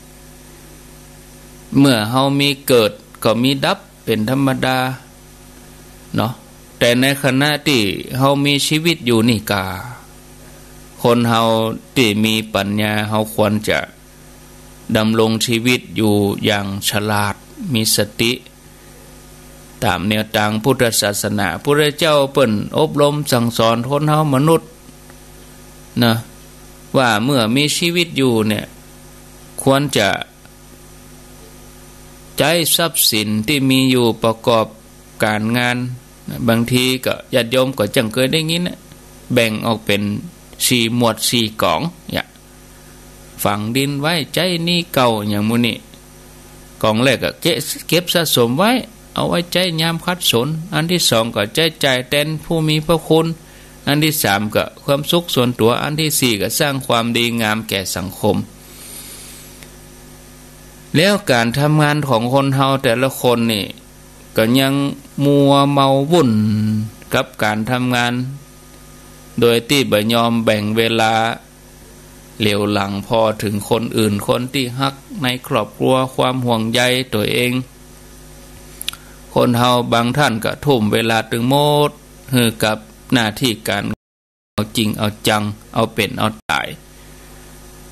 เมื่อเฮามีเกิดก็มีดับเป๋นธรรมดา เนาะ แต่ในขณะตี้เฮามีชีวิตอยู่นี่กา คนเฮาตี้มีปัญญา เฮาควรจะดำรงชีวิตอยู่อย่างฉลาด มีสติ ต๋ามแนวตางพุทธศาสนา พุทธเจ้าเปิ้นอบรมสั่งสอนคนเฮามนุษย์ นะ ว่าเมื่อมีชีวิตอยู่เนี่ย ควรจะใจ๊ทรัพย์สินตี้มีอยู่ประกอบก๋านงาน บางทีก็ญาติโยมก็จั้งเกยได้ยินนะ แบ่งออกเป๋นสี่หมวดสี่ก๋อง เนี่ย ฝังดินไว้ ใจ๊หนี้เก่า อย่างหมู่นี้ ก๋องแรกก็เก็บ เก็บสะสมไว้ เอาไว้ใจ๊ยามขัดสน อันตี้สองก็ใจ๊จ่ายแตนผู้มีพระคุณ อันตี้สามก็ความสุขส่วนตั๋ว อันตี้สี่ก็สร้างความดีงามแก่สังคม แล้วก๋านทำงานของคนเฮาแต่ละคนนี่ ก็ยังมัวเมาวุ่นกับก๋านทำงาน โดยตี้บ่ยอมแบ่งเวลาเหลียวหลังผ่อเถิงคนอื่น คนตี้ฮักในครอบครัว ความห่วงใยตั๋วเอง คนเฮาบางท่านก็ทุ่มเวลาตึงหมดหื้อกับหน้าตี้ก๋าน เอาจริงเอาจัง เอาเป๋นเอาต๋าย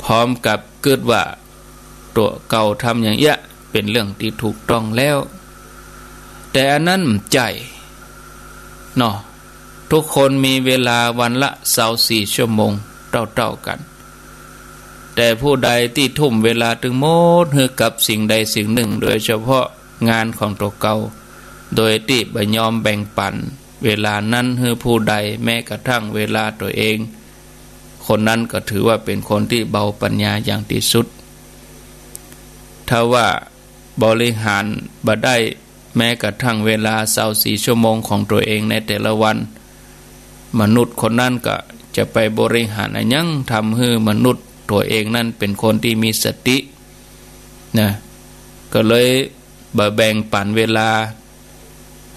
พร้อมกับกึ๊ดว่าตั๋วเก่าทำอย่างเอี้ยเป๋นเรื่องตี้ถูกต้องแล้ว แต่อันนั้นบ่ใจ้เนาะ ทุกคนมีเวลาวันละซาวสี่ชั่วโมงเต้าๆ กั๋น แต่ผู้ใดตี้ทุ่มเวลาตึงหมดหื้อกับสิ่งใดสิ่งนึ่ง โดยเฉพาะงานของตั๋วเก่า โดยตี้บ่ยอมแบ่งปั๋นเวลานั้นหื้อผู้ใด แม้กระทั่งเวลาตั๋วเอง คนนั้นก็ถือว่าเป๋นคนตี้เบาปัญญาอย่างตี้สุด ถ้าว่าบริหารบ่ได้แม้กระทั่งเวลาซาวสี่ชั่วโมงของตั๋วเองในแต่ละวัน มนุษย์คนนั้นก็จะไปบริหารอะหยัง ทำหื้อมนุษย์ตั๋วเองนั้นเป๋นคนตี้มีสตินะ ก็เลยบ่แบ่งปั๋นเวลา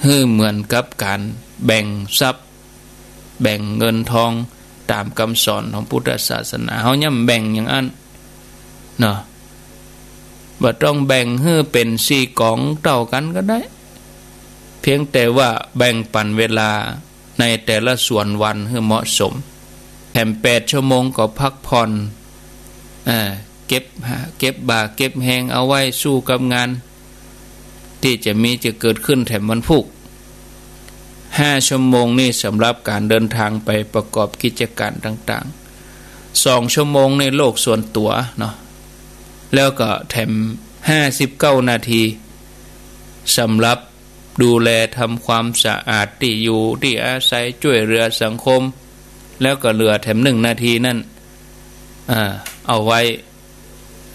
หื้อเหมือนกับก๋านแบ่งทรัพย์ แบ่งเงินทองต๋ามกำสอนของพุทธศาสนา เฮาย่ำแบ่งอย่างอั้นเนาะ บ่ต้องแบ่งหื้อเป๋นสี่ก๋องเต้ากั๋นก็ได้ เพียงแต่ว่าแบ่งปั๋นเวลาในแต่ละส่วนวันหื้อเหมาะสม แถมแปดชั่วโมงก็พักผ่อน อ่า เก็บหา เก็บบ่าเก็บแฮงเอาไว้สู้กับงาน ตี้จะมีจะเกิดขึ้นแถมวันพูก ห้าชั่วโมงนี่สำหรับก๋านเดินทางไปประกอบกิจก๋านต่างๆ สองชั่วโมงนี่โลกส่วนตั๋วเนาะ แล้วก็แถมห้าสิบเก้านาที สำหรับดูแลทำความสะอาดตี้อยู่ตี้อาศัย จ้วยเหลือสังคม แล้วก็เหลือแถมหนึ่งนาทีนั้น อ่า เอาไว้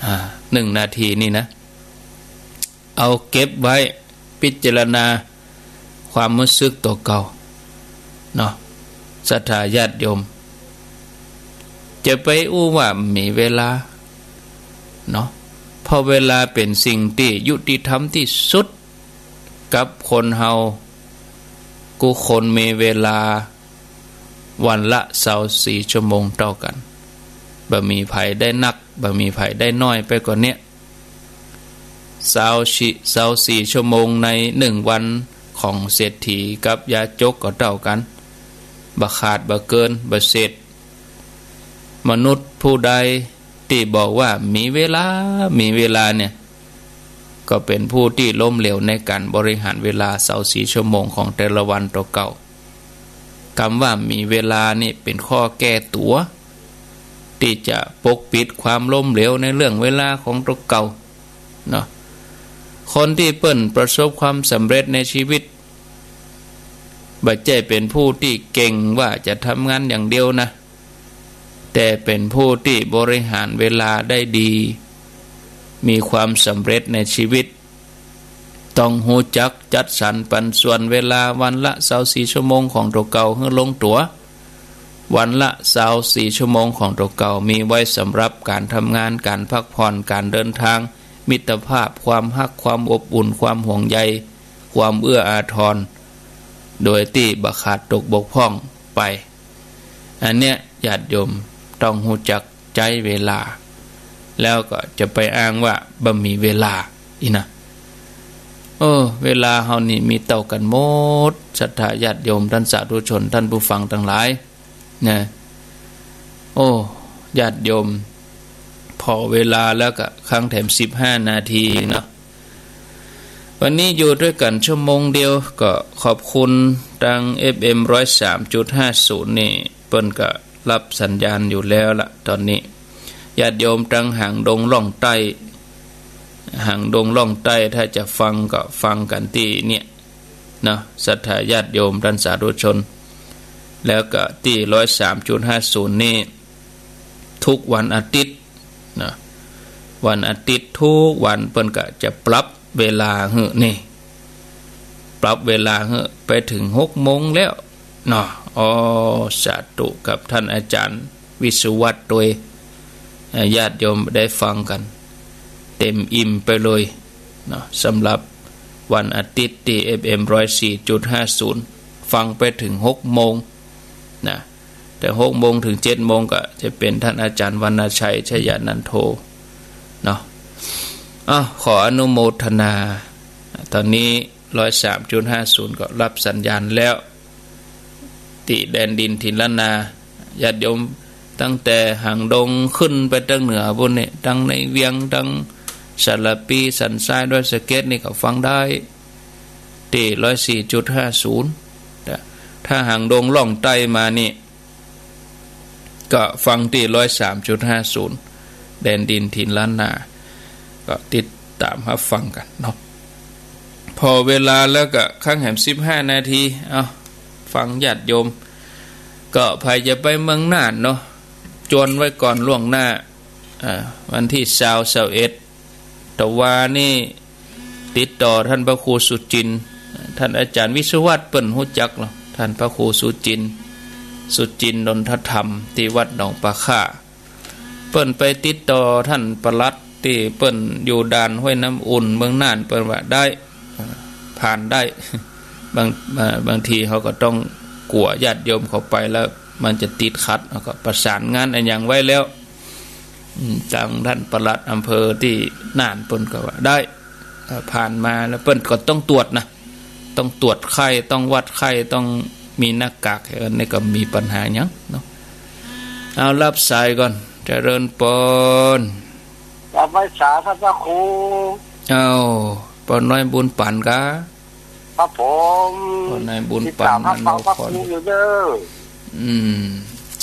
อ่า หนึ่งนาทีนี่นะ เอาเก็บไว้พิจารณาความรู้สึกตั๋วเก่าเนาะ ศรัทธาญาติโยม จะไปอู้ว่าบ่มีเวลาเนาะ เพราะเวลาเป๋นสิ่งตี้ยุติธรรมตี้สุดกับคนเฮา กู้คนมีเวลาวันละซาวสี่ชั่วโมงเต้ากั๋น บ่มีใผได้นัก บ่มีใผได้น้อยไปกว่าเนี้ย ซาวสี่ ซาวสี่ชั่วโมงในหนึ่งวันของเศรษฐีกับยาจกก็เต้ากั๋น บ่ขาด บ่เกิน บ่เศษ มนุษย์ผู้ใดตี้บอกว่าบ่มีเวลา บ่มีเวลาเนี่ย ก็เป๋นผู้ตี้ล้มเหลวในก๋านบริหารเวลาซาวสี่ชั่วโมงของแต่ละวันตั๋วเก่า กำว่าบ่มีเวลานี่เป๋นข้อแก้ตั๋ว ตี้จะปกปิดความล้มเหลวในเรื่องเวลาของตั๋วเก่าเนาะ คนตี้เปิ้นประสบความสำเร็จในชีวิต บ่ใจ้เป๋นผู้ตี้เก่งว่าจะทำงานอย่างเดียวนะ แต่เป๋นผู้ตี้บริหารเวลาได้ดี มีความสำเร็จในชีวิต ต้องฮู้จักจัดสรรปันส่วนเวลาวันละซาวสี่ชั่วโมงของตั๋วเก่าหื้อลงตั๋ว วันละซาวสี่ชั่วโมงของตั๋วเก่ามีไว้สำหรับก๋านทำงาน ก๋านพักผ่อน ก๋านเดินทาง มิตรภาพ ความฮัก ความอบอุ่น ความห่วงใย ความเอื้ออาทร โดยตี้บ่ขาดตกบกพร่องไป อันเนี้ยญาติโยมต้องฮู้จักใจ๊เวลา แล้วก็จะไปอ้างว่าบ่มีเวลาอี้นะ โอ้ เวลาเฮานี่มีเต้ากั๋นหมด ศรัทธาญาติโยม ต้านสาธุชน ต้านผู้ฟังตังหลายนะ โอ้ ญาติโยม ผ่อเวลาแล้วก็ครั้งแถมสิบห้านาทีเนาะ วันนี้อยู่ตวยกั๋นชั่วโมงเดียว ก็ขอบคุณตาง เอฟเอ็ม ร้อยสามจุดห้าศูนย์ นี่ เปิ้นก็ รับสัญญาณอยู่แล้วละ ต๋อนนี้ ญาติโยมตังหางดงล่องใต้ หางดงล่องใต้ ถ้าจะฟังก็ฟังกั๋นตี้เนี่ยเนาะ ศรัทธาญาติโยมต้านสาธุชน แล้วก็ตี้ ร้อยสามจุดห้าศูนย์ นี่ ทุกวันอาทิตย์ นะ วันอาทิตย์ทุกวันเปิ้นก็จะปรับเวลาหื้อนี่ ปรับเวลาหื้อไปเถิงหกโมงแล้วเนาะ อ้อ สาธุกับต้านอาจ๋ารย์วิศวัตรตวย เอ่อ ญาติโยมได้ฟังกั๋นเต๋มอิ่มไปเลยเนาะ สำหรับวันอาทิตย์ตี้ เอฟเอ็ม ร้อยสี่จุดห้าศูนย์ ฟังไปเถิงหกโมงนะ แต่หกโมงเถิงเจ็ดโมงก็จะเป๋นต้านอาจ๋ารย์วรรณชัย ชยานันโท เนาะ อ้าว ขออนุโมทนา ต๋อนนี้ ร้อยสามจุดห้าศูนย์ ก็รับสัญญาณแล้ว ตี้แดนดินถิ่นล้านนา ญาติโยมตั้งแต่หางดงขึ้นไปตังเหนือปู๊นนี่ ตังในเวียง ตังสารภี สันทราย ดอยสะเก็ดนี่ก็ฟังได้ ตี้ ร้อยสี่จุดห้าศูนย์ แต่ถ้าหางดงล่องใต้มานี่ ก็ฟังตี้ ร้อยสามจุดห้าศูนย์ แดนดินถิ่นล้านนา ก็ติดต๋ามฮับฟังกั๋นเนาะ ผ่อเวลาแล้วก็คังแหม สิบห้านาที เอ้า ฟังญาติโยม ก็ใผจะไปเมืองน่านเนาะ จวนไว้ก่อนล่วงหน้า อ่า วันตี้ซาว ซาวเอ็ด ตะวานี่ติดต่อต้านพระครูสุจินต์ ต้านอาจ๋ารย์วิศวัตรเปิ้นฮู้จักเนาะ ต้านพระครูสุจินต์ สุจินต์นนทธรรม ตี้วัดหนองปลาข่า เปิ้นไปติดต่อต้านปลัดตี้เปิ้นอยู่ด่านห้วยน้ำอุ่นเมืองน่าน เปิ้นว่าได้ ผ่านได้ บาง เอ่อ บางทีเฮาก็ต้องกั๋วญาติโยมเขาไปแล้วมันจะติดขัด เฮาก็ประสานงานอะหยังไว้แล้ว อืม ตางต้านปลัดอำเภอตี้น่านเปิ้นก็ว่าได้ เอ่อ ผ่านมาแล้วเปิ้นก็ต้องตรวจนะ ต้องตรวจไข้ ต้องวัดไข้ ต้องมีหน้ากาก อันนี้ก็มีปัญหาหยังเนาะ เอา ฮับสายก่อน เจริญปอน กราบไหว้สาต้านพระครู เอ้า ป้อน้อยบุญปั๋นกา ครับผม ป้อน้อยบุญปั๋น ติดต๋ามฮับฟังพระครูอยู่เน่อ อืม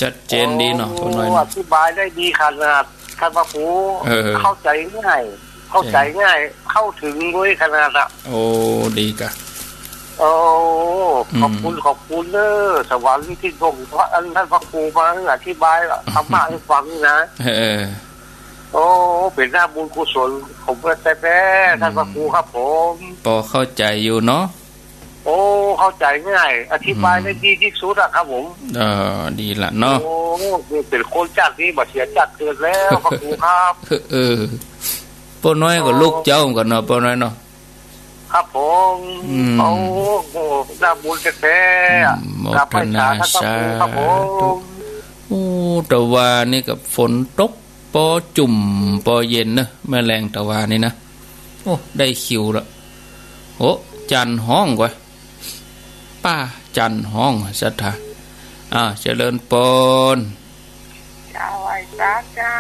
ชัดเจนดีเนาะ โอ้ ป้อน้อยเนาะ อธิบายได้ดีขนาด ต้านพระครู เออ เข้าใจ๋ง่าย เข้าใจ๋ง่าย เข้าเถิงด้วยขนาดอะ โอ้ ดีกา โอ้ อืม ขอบคุณ ขอบคุณเน่อ สวรรค์ลิขิตส่งพระ อันต้านพระครูมาอธิบายธรรมะหื้อฟังนี่นะ เออ โอ้ เป๋นหน้าบุญกุศลของผมแต๊ๆ อืม ต้านพระครูครับผม ปอเข้าใจ๋อยู่เนาะ โอ้ เข้าใจ๋ง่าย อธิบาย อืม ได้ดีตี้สุดอะครับผม เออ ดีละเนาะ โอ้ เป๋นคนจาตินี้บ่เสียจาติเกิดแล้ว พระครูครับ เออ ป้อน้อยก็ลูกเจ้าเหมือนกั๋นเนาะ ป้อน้อยเนาะ ครับผม อืม โอ้โห หน้าบุญแต๊ๆ อืม กราบไหว้สาต้านพระครูครับผม โมทนาสาธุ โอ้ ตะวานี่ก็ฝนตก ปอจุ่มปอเย็นเนาะ เมื่อแลงตะวานี่นะ โอ้ ได้คิวละ โอ้ จันฮ้องกว่า ป้าจันฮ้อง ศรัทธา อ้าว เจริญปอน เจ้า ไหว้สาเจ้า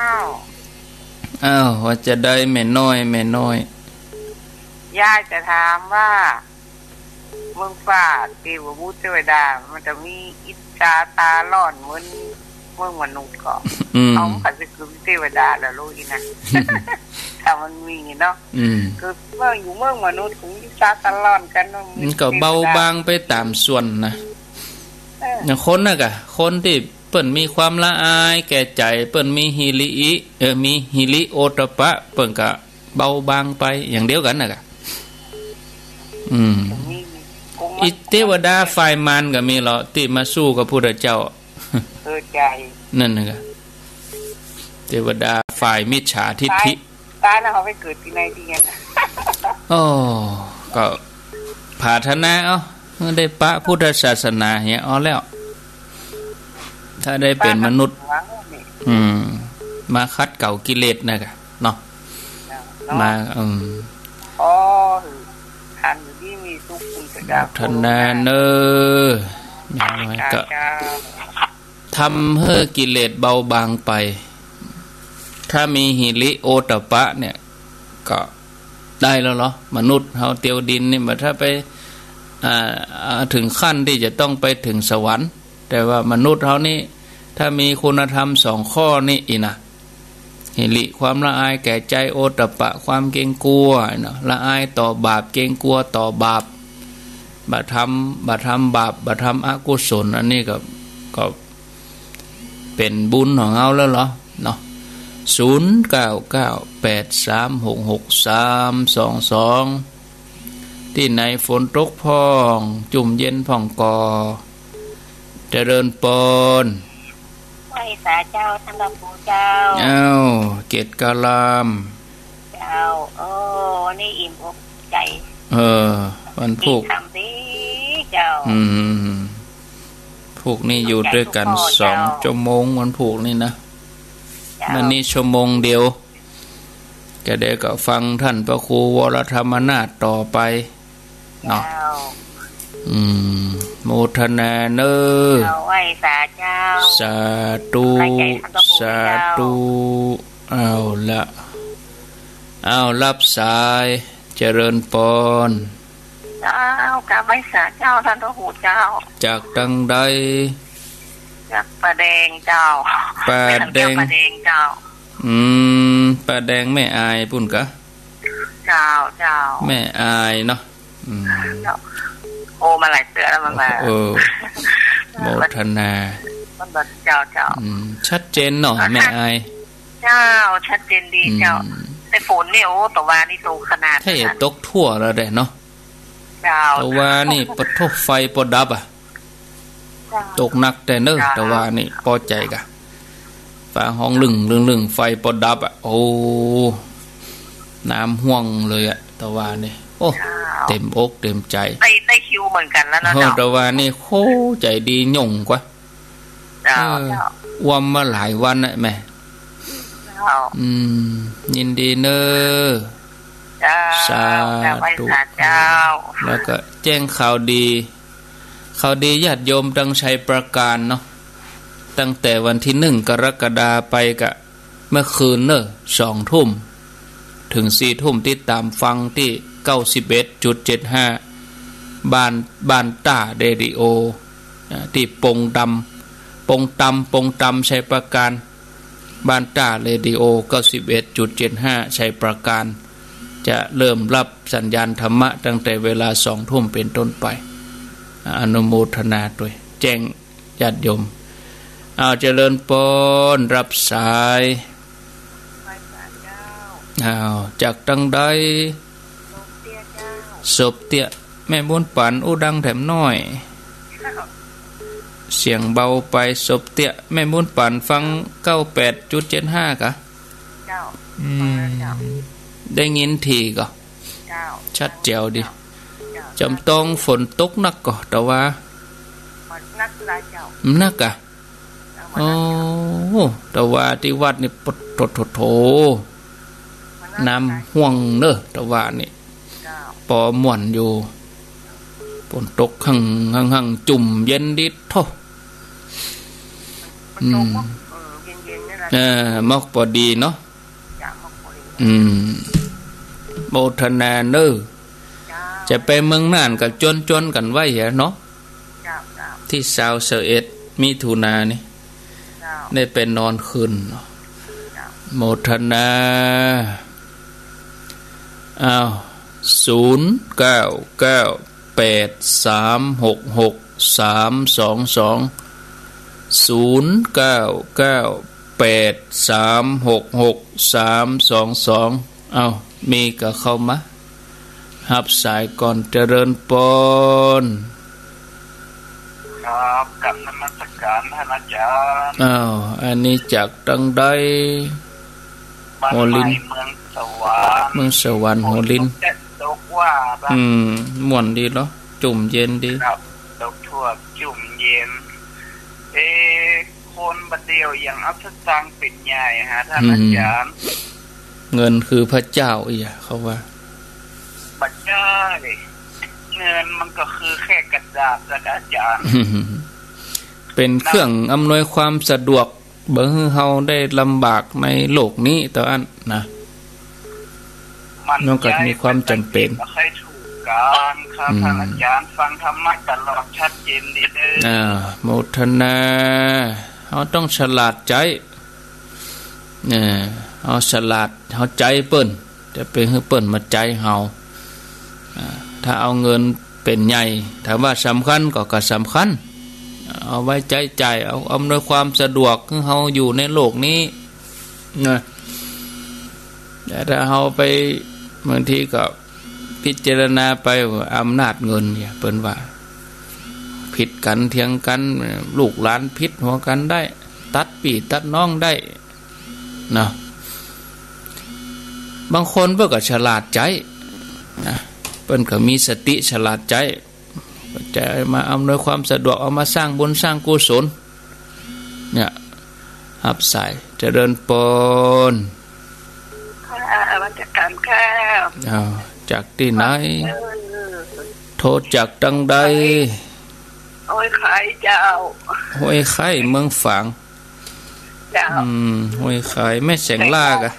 อ้าว ว่าจะใดแม่น้อย แม่น้อย ยายจะถามว่า เมืองฟ้าเทพบุตรเทวดา มันจะมีอิจฉาต๋าร้อนเหมือนเมืองมนุษย์ก่อ อืม เฮามันก็สิคือเทวดาแล้วลูกอี้นะ ถ้ามันมีเนาะ อืม คือเมืองอยู่เมืองมนุษย์คงอิจฉาต๋าร้อนกั๋นเนาะ มันก็เบาบางไปต๋ามส่วนนะ เออ อย่างคนน่ะกะ คนตี้เปิ้นมีความละอายแก่ใจ๋ เปิ้นมีหิริ เออ มีหิริโอตตัปปะ เปิ้นก็ เบาบางไปอย่างเดียวกั๋นน่ะกะ อืม อิเทวดาฝ่ายมารก็มีเหรอ ตี้มาสู้กับพุทธเจ้า เออ ใจ๋ นั่นน่ะกะ เทวดาฝ่ายมิจฉาทิฏฐิ ต๋าย ต๋ายแล้วเฮาไปเกิดตี้ไหนตี้ไงนะ โอ้ ก็ผาถนาเอา ได้ปะพุทธศาสนาเหีย เอาแล้ว ถ้าได้เป๋นมนุษย์ หวังนี่ อืม มาขัดเกลากิเลสน่ะกะ เนาะ เนาะ มา อืม อ๋อ ท่านอยู่ดีมีสุข คุณพระเจ้า พัฒนาเน้อ อย่างน้อยก็ เจ้า ทำหื้อกิเลสเบาบางไป ถ้ามีหิริโอตตัปปะเนี่ย ก็ได้แล้วเหรอ มนุษย์เฮาเตียวดินนี่ บ่ถ้าไป อ่า อ่า เถิงขั้นตี้จะต้องไปเถิงสวรรค์ แต่ว่ามนุษย์เฮานี่ ถ้ามีคุณธรรมสองข้อนี้อีกนะ หิริ ความละอายแก่ใจ โอตตัปปะ ความเกรงกลัวเนาะ ละอายต่อบาป เกรงกลัวต่อบาป บ่ทำ บ่ทำบาป บ่ทำอกุศล อันนี้ก็ ก็ เป๋นบุญของเฮาแล้วเหรอเนาะ ศูนย์เก้าเก้าแปดสามหกหกสามสองสอง ตี้ไหนฝนตกพ่อง จุ่มเย็นพ่องก่อ เจริญปอน ไหว้สาเจ้า ต้านพระครูเจ้า อ้าว เกตกาลาม เจ้า โอ้ นี่อิ่มอกใจ เออ วันพูก ธรรมดีเจ้า อืม พูกนี้อยู่ตวยกั๋น สองชั่วโมง วันพูกนี้นะ เจ้า มื้อนี้ชั่วโมงเดียว ก็เดี๋ยวก็ฟังต้านพระครูวรธรรมนาถต่อไป เนาะ เจ้า อืม โมทนาเน้อ เจ้า ไหว้สาเจ้า สาธุ ไหว้สาต้านพระครูเจ้า สาธุ เอาละ เอา ฮับสาย เจริญปอน เจ้า กราบไหว้สาเจ้า ต้านพระครูเจ้า จากตังใด จากป่าแดงเจ้า ป่าแดง ป่าแดงเจ้า อืม ป่าแดงแม่อายปู๊นกา เจ้า เจ้า แม่อายเนาะ อืม เจ้า โอ้ มาหลายเตื้อแล้ว มันมา เออ โมทนา มันแบบเจ้า เจ้า อืม ชัดเจนเนาะ แม่อาย เจ้า ชัดเจนดีเจ้า อืม แต่ฝนนี่ โอ้ ตะวานี่ตกขนาด ถ้าจะตกทั่วแล้วแหละเนาะ เจ้า ตะวานี่ปะโถ ไฟปอดับอะ เจ้า ตกหนักแต๊เน้อ เจ้า ตะวานี่ ปอใจ๋กา ฟ้าฮ้องลึ่งลึ่งลึ่ง ไฟปอดับอะ โอ้ น้ำห้วงเลยอะ ตะวานี่ โอ้ เจ้า เต๋มอกเต๋มใจ๋ ได้ ได้คิวเหมือนกั๋นแล้วเนาะ โอ้ เจ้า ตะวานี่ โค ใจ๋ดี หย่งกว่า เจ้า เออ เจ้า อ่วมมาหลายวันแล้วแม่ เจ้า อืม ยินดีเน้อ เจ้า สาธุ กราบไหว้สาเจ้า แล้วก็แจ้งข่าวดี ข่าวดีญาติโยมตังชัยปราการเนาะ ตั้งแต่วันตี้หนึ่งกรกฎาไปกะ เมื่อคืนเน้อ สองทุ่ม เถิงสี่ทุ่ม ติดต๋ามฟังตี้เก้าสิบเอ็ดจุดเจ็ดห้า บ้าน บ้านต้าเรดิโอ อ่า ตี้ปงตำ ปงตำ ปงตำ ชัยปราการ บ้านต้าเรดิโอ เก้าสิบเอ็ดจุดเจ็ดห้า ชัยปราการ จะเริ่มฮับสัญญาณธรรมะตั้งแต่เวลาสองทุ่มเป๋นต้นไป อ่า อนุโมทนาตวย แจ้ง ญาติโยม อ้าว เจริญปอน ฮับสาย ไหว้สาเจ้า อ้าว จากตังใด สบเตี้ยเจ้า สบเตี้ย แม่บุญปั๋น อู้ดังแถมหน้อย เจ้า เสียงเบาไป สบเตี้ย แม่บุญปั๋นฟังเก้าแปดจุดเจ็ดห้ากา เจ้า อืม ฟังแล้วเจ้า ได้ยินถี่ก่อ เจ้า ชัดแจ๋วดี เจ้า จ๋ำตองฝนตกหนักก่อ ตะวา บ่หนักหลายเจ้า บ่หนักอะ เจ้า บ่หนัก โอ้ ตะวาตี้วัดนี่ ปะโถ โถ โถ บ่หนักหลาย น้ำห้วงเน้อ ตะวานี่ เจ้า ปอม่วนอยู่ ฝนตกหั่ง หั่ง หั่ง จุ่มเย็นดีโถ มันตก อืม เออ เย็นๆ นี่แหละ เออ มอกปอดีเนาะ จ้ะ มอกปอดี อืม โมทนาเน้อ เจ้า จะไปเมืองน่านก็จวนๆ กั๋นไว้เหียเนาะ เจ้า เจ้า ตี้ซาว ซาวเอ็ด มิถุนานี่ เจ้า ได้ไปนอนคืนเนาะ เจ้า โมทนา อ้าว ศูนย์เก้าเก้าแปดสามหกหกสามสองสอง ศูนย์เก้าเก้าแปดสามหกหกสามสองสอง เอ้า มีก่อเข้ามา ฮับสายก่อน เจริญปอน ครับ กราบนมัสการต้านอาจ๋ารย์ อ้าว อันนี้จากตังใด บ้านใหม่ หัวลิน เมืองสวรรค์ เมืองสวรรค์ หัวลิน ตกแต๊ตกว่า อืม ม่วนดีเหรอ จุ่มเย็นดี ครับ ตกทั่ว จุ่มเย็น เอ๊ะ คนบ่าเดี่ยวอย่างอัศจรรย์เป๋นใหญ่ฮะ ต้าน อืม อาจ๋ารย์ เงินคือพระเจ้าเอียะ เขาว่า บ่ใจ้ เงินมันก็คือแค่กระดาษ ต้านอาจ๋ารย์ เป๋นเครื่องอำนวยความสะดวก บ่หื้อเฮาได้ลำบากในโลกนี้เต้าอั้นนะ มันก็มีความจ๋ำเป๋น บ่ใค่ถูกกั๋นครับ อืม ต้านอาจ๋ารย์ ฟังธรรมะตลอด ชัดเจนดีเด้อ อ่า โมทนา เฮาต้องฉลาดใจ๊ เออ เฮาฉลาด เฮาใจ๊เปิ้น จะไปหื้อเปิ้นมาใจ๊เฮา อ่า ถ้าเอาเงินเป๋นใหญ่ ถามว่าสำคัญก่อ ก็สำคัญ เอาไว้ใจ๊จ่าย เอาอำนวยความสะดวกหื้อเฮาอยู่ในโลกนี้นะ แต่ถ้าเฮาไป บางทีก็พิจารณาไปว่าอำนาจเงินเนี่ย เปิ้นว่า ผิดกั๋นเถียงกั๋น ลูกหลานผิดหัวกั๋นได้ ตัดปี้ตัดน้องได้ เนาะ บางคนเปิ้นก็ฉลาดใจ๊นะ เปิ้นก็มีสติฉลาดใจ๊ จะมาอำนวยความสะดวก เอามาสร้างบุญสร้างกุศล เนี่ย ฮับสาย เจริญปอน ค่ะ นมัสก๋านค่ะ อ้าว จากตี้ไหน เออ โทรจากตังใด ห้วยไคร้เจ้า ห้วยไคร้ เมืองฝาง เจ้า อืม ห้วยไคร้ แม่แสงล่าก่ะ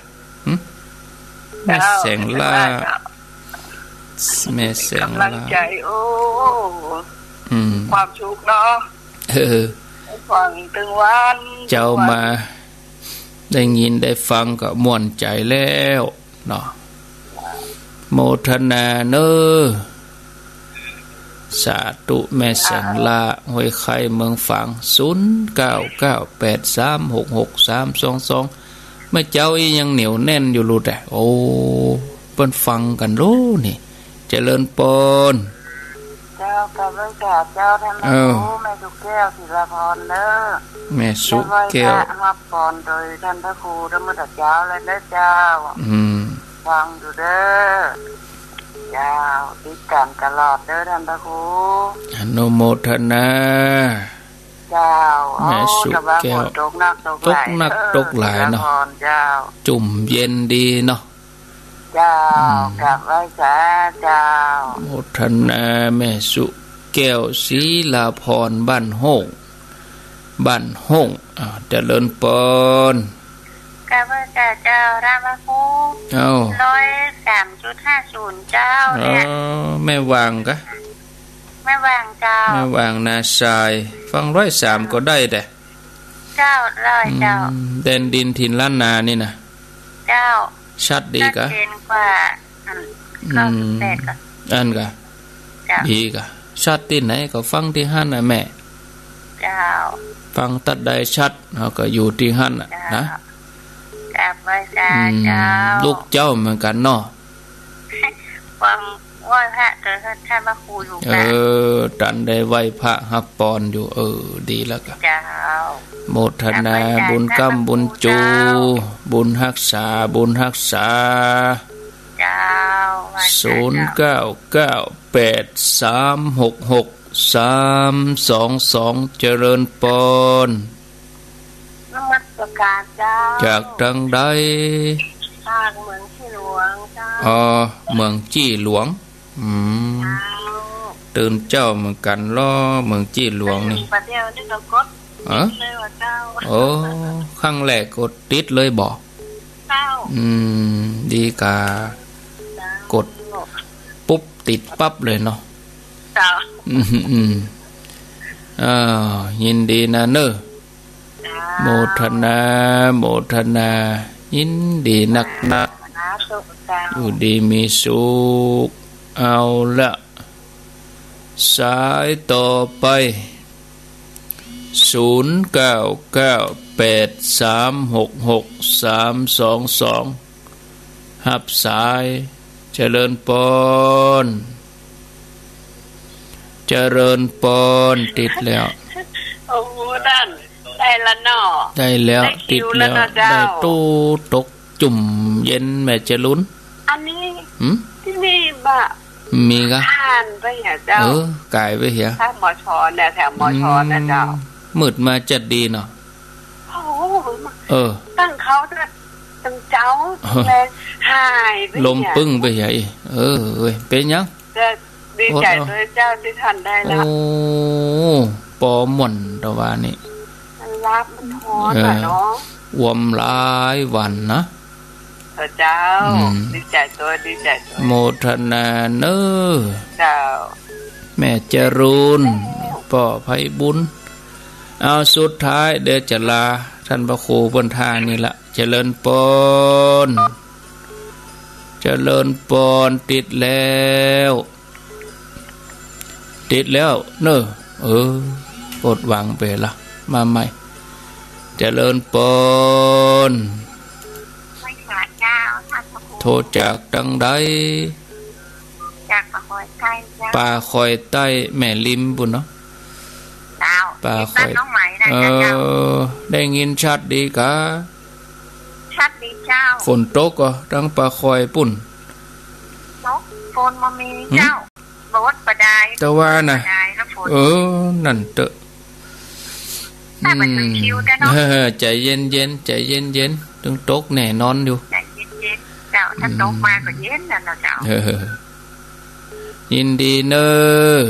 หึ แม่แสงล่า เจ้า แม่แสงล่า กำลังใจ๋ โอ้ อืม ความสุขเนาะ เออ ฟังตึงวัน เจ้ามา ได้ยินได้ฟังก็ม่วนใจ๋แล้วเนาะ โมทนาเน้อ สาธุ แม่แสงล่า ห้วยไคร้ เมืองฝาง ศูนย์เก้าเก้าแปดสามหกหกสามสองสอง เมื่อเจ๊าอี้ยังเหนียวแน่นอยู่ลูกแต๊ โอ้ เปิ้นฟังกั๋นลูกนี่ เจริญปอน เจ้า กราบไหว้สาเจ้า ท่านพระครู เออ แม่สุแก้ว ศิลาพรเน้อ แม่สุแก้ว ได้ไหว้พระฮับปอนโดยท่านพระครู เมื่อตะเจ๊าแล้วเน้อเจ้า อืม ฟังอยู่เน้อ เจ้า ติดต๋ามตลอดเน้อ ท่านพระครู อนุโมทนา เจ้า แม่สุแก้ว โอ้ แต่ว่าฝนตกนักตกหลาย ตกนักตกหลายเนาะ เออ ศิลาพร เจ้า จุ่มเย็นดีเนาะ เจ้า อืม กราบไหว้สาเจ้า โมทนา แม่สุแก้ว ศิลาพร บ้านโฮ่ง บ้านโฮ่ง อ่า เจริญปอน กราบไหว้สาเจ้า ท่านพระครู เอ้า ร้อยสามจุดห้าศูนย์ เจ้า เนี่ย เออ แม่วางก่ะ แม่วางเจ้า แม่วางนาทราย ฟังร้อยสามก็ได้แต๊ เจ้า ได้เจ้า อืม แดนดินถิ่นล้านนานี่นะ เจ้า ชัดดีก่ะ ชัดเจนกว่า อัน อืม เก้าสิบแปดก่ะ อันก่ะ เจ้า ดีก่ะ ชัดตี้ไหนก็ฟังตี้หั้นน่ะแม่ เจ้า ฟังตั๊ดใดชัด เฮาก็อยู่ตี้หั้นน่ะ เจ้า นะ กราบไหว้สา อืม เจ้า ลูกเจ้าเหมือนกั๋นเนาะ ฟัง ไหว้พระเต๋อ ท่านพระครูอยู่ เออ ตันได้ไหว้พระฮับปอนอยู่ เออ ดีแล้วก่ะ เจ้า โมทนา กราบไหว้สา บุญค้ำบุญจู๋ เจ้า บุญฮักษา บุญฮักษา เจ้า ไหว้สา ศูนย์เก้าเก้าแปดสามหกหกสามสองสอง เจริญปอน นมัสก๋านเจ้า จากตังใด จากเมืองจี้หลวงเจ้า อ๋อ เมืองจี้หลวง อืม เจ้า ตื่นเจ๊าเหมือนกั๋นลอ เมืองจี้หลวงนี่ ประเดี๋ยวนี้ก็กด เออ เลยว่าเจ้า โอ้ ครั้งแรกกดติดเลยบ่ เจ้า อืม ดีก่ะ เจ้า กดปุ๊บติดปั๊บเลยเนาะ เจ้า อืม อืม อ้าว ยินดีนะเน้อ เจ้า โมทนา โมทนา ยินดีนักนัก สาธุเจ้า อยู่ดีมีสุข เอาละ สายต่อไป ศูนย์เก้าเก้าแปดสามหกหกสามสองสอง ฮับสาย เจริญปอน เจริญปอน ติดแล้ว โอ้โห นั่น ได้ละเนาะ ได้แล้ว ได้คิว ติดแล้ว แล้วเนาะเจ้า ได้ตู้ตกจุ่มเย็นแม่จรูน อันนี้ หืม ตี้นี่บ่ มีก่ะ ผ่านไปเหียเจ้า เออ ก๋ายไปเหีย ถ้า มช เนี่ย แถว มช นะเจ้า อืม มืดมาจั๊ดดีเนาะ โอ้โห เออ ตั้งเขาจะตั้งเจ๊า เออ เลยหายไปเหีย ลมปึ้งไปเหียอีก เออ เว้ย เป๋นหยัง จะดีใจ๋ โอ้ ด้วยเจ้าตี้ท่านได้รับ โอ้ ปอม่วนตะวานี่ มันรับมันฮ้อน เออ อะเนาะ อวมหลายวันนะ เออเจ้า อืม ดีใจ๋ตวย ดีใจ๋ตวย โมทนาเน้อ เจ้า แม่จรูน ป้อไพบุญ เอา สุดท้ายเดี๋ยวจะลาต้านพระครูเปิ้นตางนี้ละ เจริญปอน เจริญปอน ติดแล้ว ติดแล้วเน่อ เออ ปดวางไปละ มาใหม่ เจริญปอน ไหว้สาเจ้าต้านพระครู โทรจากตางใด จากป่าคอยใต้เจ้า ป่าคอยใต้แม่ริมปู้นเนาะ เจ้า ป่าคอย บ้านน้องไหมนะ เออ เจ้า ได้ยินชัดดีกา ชัดดีเจ้า ฝนตกก่อตางป่าคอยปู้น ตก ฝนบ่มี หึ เจ้า บ่อดบ่ได้ แต่ว่านะ บ่ได้นะฝน เออ นั่นเต๊อะ แต่มัน อืม ชิวๆ แต่เนาะ เออ ใจ๋เย็นๆ ใจ๋เย็นๆ ตึงตกแน่นอนอยู่ ใจ๋เย็นๆ เจ้า ถ้า อืม ตกมาก็เย็นแล้วเนาะเจ้า เออ ยินดีเน่อ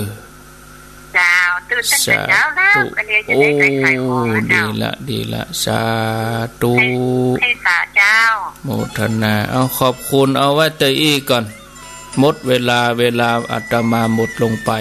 เจ้า ตื่นตั้งแต่เช้าแล้ว สาธุ ก็เลยจะได้ไปขายของแล้วเจ้า โอ้ ดีละ ดีละ สาธุ ให้ ให้สาเจ้า โมทนา เอา ขอบคุณ เอาไว้เต้าอี้ก่อน หมดเวลา เวลาอาตมาหมดลงไป